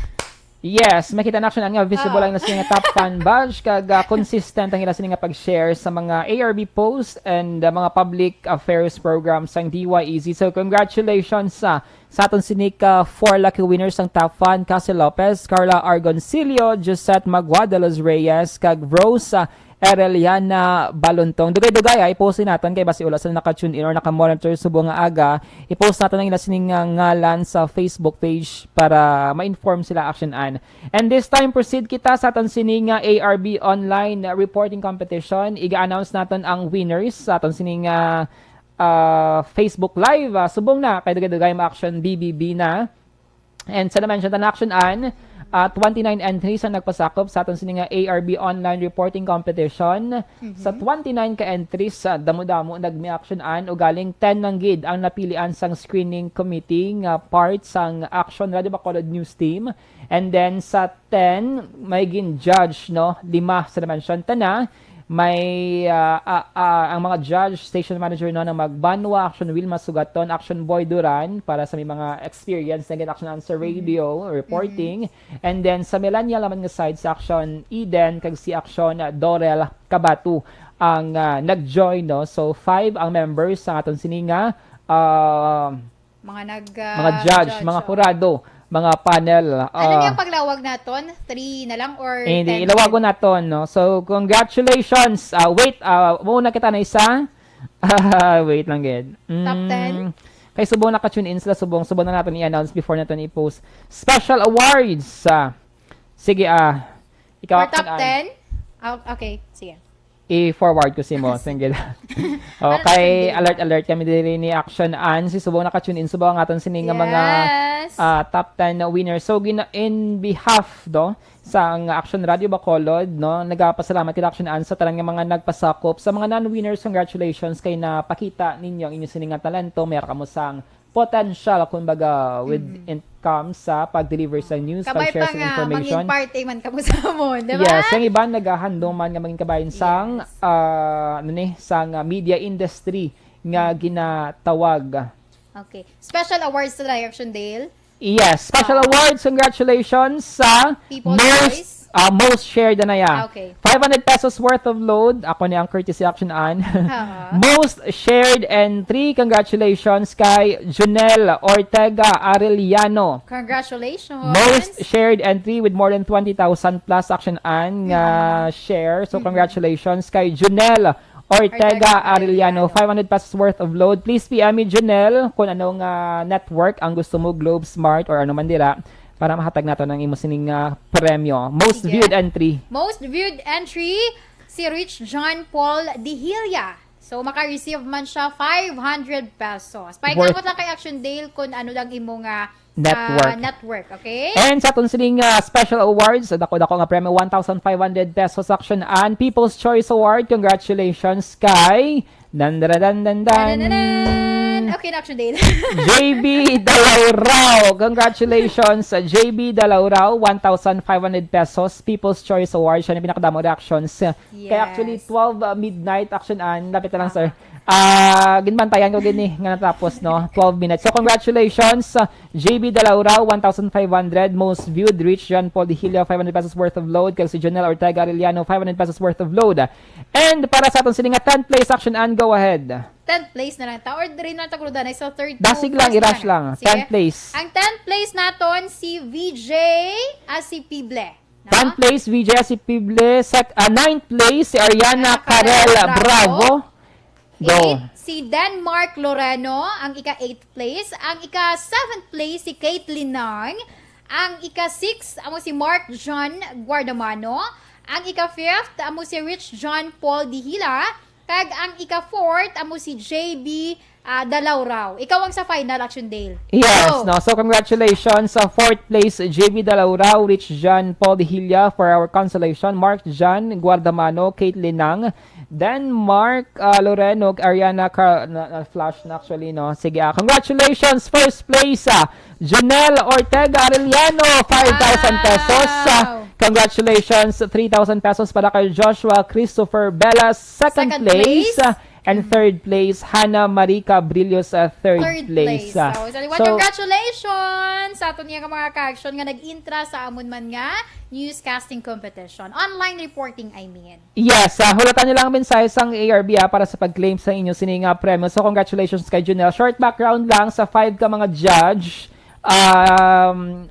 Yes, makita na actually nga visible Ah. ang ila sini nga top fan badge kag, ah, consistent ang ila sini nga pag-share sa mga A R B posts and, ah, mga public affairs programs sang D Y E Z. So, congratulations sa, sa aton sini ka four lucky winners sang top fan, Cassie Lopez, Carla Argoncillo, Josette Maguad de los Reyes, kag Rose, ah, Ereliana Balontong. Dugay-dugay, ah, i-post naton kay basi wala sila naka-tune in or naka-monitor subong nga aga. I-post naton ang ila sining, ah, ngalan sa Facebook page para ma-inform sila, Action Ann. And this time, proceed kita sa aton sining, ah, A R B online reporting competition. Iga-announce naton ang winners sa aton sining, ah, ah, Facebook Live. Ah, subong na kay dugay-dugay ma-action B B B na. And sa na-mention ta na, Action Ann, ah, twenty-nine entries ang nagpasakop sa aton sini nga A R B online reporting competition. Mhm. Sa twenty-nine ka entries, ah, damo-damo nagmi-action an, ugaling ten lang gid ang napilian sang screening committee nga part sang Action Radio Bacolod News Team. And then sa ten, may gin-judge, no? Lima sa na-mention ta na. May, ah, ah, ah, ang mga judge, station manager, no, na Magbanwa, Action Wilma Sugaton, Action Boy Duran, para sa may mga experience na gin-action sa radio, reporting. And then sa millennial naman nga side, sa Action Eden, kag si Action, ah, Dorel Cabatu ang, ah, nag-join, no? So, five ang members sa aton sini nga, ah, Mga nag, mga ah, judge, judge, mga oh. hurado, mga panel. Ano Ah, nga paglawag naton? Three na lang or Eh, hindi, ten? Ilawagon naton, no? So, congratulations. Ah, wait, ah, muna kita na isa. Wait lang, gid. Top Mm, ten? Kay subong naka-tune in sila, subong, subong na naton i-announce before naton i-post. Special awards. Ah, sige, ah, ikaw, For top Action Ann. ten? Ah, okay, sige. I-forward ko si mo. Sige. Sige lang. Ano Okay, na, sige. Alert, alert kami diri ni Action Ann. Si subong naka-tune in, subong ang aton sini nga mga, Yes. ah, top ten na winners. So, gina-, in behalf, no, sa ang Action Radio Bacolod, no, nagapasalamat kita, Action Ann, sa tanan nga mga nagpasakop. Sa mga non-winners, congratulations kay napakita ninyo ang inyo sini nga talento. Mayroon kamo sang potential, kumbaga, with Mm. income sa pag-deliver sa news, Kabay pag-share pa sa nga, information. Mangin parte man kamo sa amon, di ba? Yes, ang iban nagahandom man nga mangin kabahin sang, Yes. ah, ano ni, sang, ah, media industry nga Mm. ginatawag. Okay. Special awards sa Direction Dale? Yes, special Ah. awards. Congratulations sa People's most Choice? Ah, most shared na ya. Ah, okay. Five hundred pesos worth of load. Ako ni ang courtesy, Action Ann. Ah. Most shared entry. Congratulations kay Junel Ortega Arellano. Congratulations. Most shared entry with more than twenty thousand plus, Action Ann, nga Mm. share. So, Mm. congratulations kay Junel Ortega Ortega Arellano, Arellano. Five hundred pesos worth of load. Please P M me, Junel, kung anong, ah, network ang gusto mo, Globe, Smart, or ano man dira, para mahatag nato ng imo sining, ah, premyo. Most Sige. viewed entry. Most viewed entry, si Rich John Paul Dihilya. So, maka-receive man siya five hundred pesos. Paingkamot lang kay Action Dale kung ano lang imo nga, ah, network. Network, okay? And sa aton sining, ah, special awards, dako-dako nga premyo, one thousand five hundred pesos, Action Ann, People's Choice Award. Congratulations kay dan, dan, dan, dan, dan. Danananan! Okay na, Action Dale. J B Dalaurao. Congratulations, J B Dalaurao. One thousand five hundred pesos, People's Choice Award. Siya na pinakadamo reactions. Kaya actually, Yes. twelve, uh, midnight, Action Ann, lapit na lang, sir. Ah, ginbantayan ko gini nga natapos, no? Twelve minutes. So, congratulations, uh, J B Dalaurao, one thousand five hundred, most viewed, Rich John Paul Dihilya, five hundred pesos worth of load, kag si Jonel Ortega Arellano, five hundred pesos worth of load. And para sa aton sini nga tenth place, Action Ann, go ahead. Tenth place na lang ta, or diri na lang ta, Kuya Dan, sa third to first lang. Dasig lang, i-rush lang. Sige. Tenth place. Ang tenth place naton, si V J Asipible. No? Tenth place, V J Asipible. Sec-, ah, ninth place, si Ariana Ariana Carel Carel Bravo. Bravo. Go. Eight, si Denmark Loreno, ang ika-eighth place. Ang ika-seventh place, si Caitlin Nang. Ang ika-six, amo si Mark John Guardamano. Ang ika-fifth, amo si Rich John Paul Dihila. Kag ang ika-fourth, amo si J B, ah, Dalaurao. Ikaw ang sa final, Action Dale. Yes, Go. no? So, congratulations sa fourth place, J B Dalaurao, Rich John Paul Dihila for our consolation, Mark John Guardamano, Caitlin Nang, Denmark, ah, Loreno, Ariana Car-, na, na-flash na actually, no? Sige, ah, congratulations, first place, ah, Jonel Ortega Arellano, five thousand pesos. Ah, Wow! congratulations, three thousand pesos para kay Joshua Christopher Velas, second Second place, place. ah, and Mm. third place, Hannah Marie Cabrillos, ah, third Third place, place. ah. So, sa liwat, So, congratulations sa aton nga mga ka-action nga nag-intra sa amon man nga newscasting competition. Online reporting, I mean. Yes, ah, hulatan niyo lang ang mensahe sang A R B, ah, para sa pag-claim sa inyo sini nga premyo. So, congratulations kay Junel. Short background lang sa five ka mga judge. Um,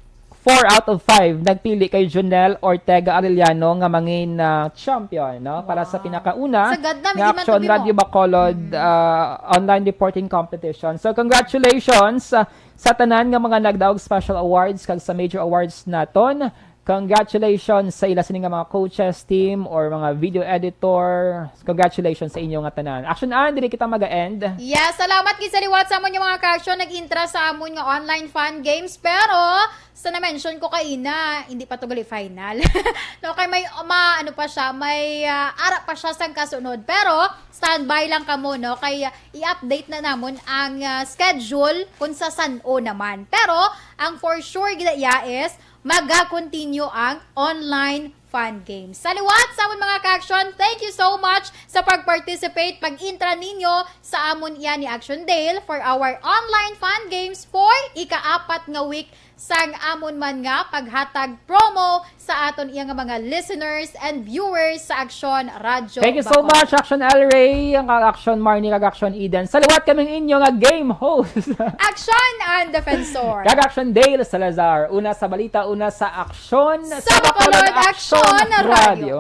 four out of five nagpili kay Junel Ortega Arellano nga mangin, ah, champion, no? Para sa Wow. pinakauna Sagad na, nga may Action man to, Radyo Bimo. Bacolod, Mm. ah, online reporting competition. So, congratulations, ah, sa tanan nga mga nagdaog special awards kag sa major awards naton. Congratulations sa ila sini nga mga coaches, team, or mga video editor. Congratulations sa inyo nga tanan. Action Ann, diri kita mag-end. Yes, salamat gid sa liwat sa amon nga mga ka-action nag-intra sa amon nga online fun games. Pero, sa na-mention ko kaina, hindi pa to gali final. No, kay may, ma-, ano pa siya, may, ah, ara pa siya sang kasunod. Pero, standby lang kamo, no? Kay, ah, i-update na namon ang, ah, schedule kung sa san-o naman. Pero, ang for sure gid iya is, maga-continue ang online fun games. Sa liwat sa amon mga ka-action, thank you so much sa pag-participate, pag-intra ninyo sa amon iya ni Action Dale for our online fun games for ika-apat nga week sang amon man nga paghatag promo sa aton iya nga mga listeners and viewers sa Action Radyo Thank you so Bacolod. much, Action El Rey, ang Action Marnie, kag Action Eden. Sa liwat kami ang inyo nga game host. Action and Defensor. Kag Action Dale Salazar. Una sa balita, una sa aksyon, Sa Bacolod Action Radio.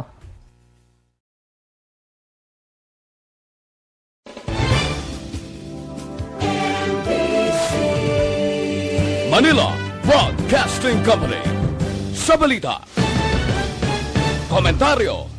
Manila Broadcasting Company. Sa balita, komentaryo,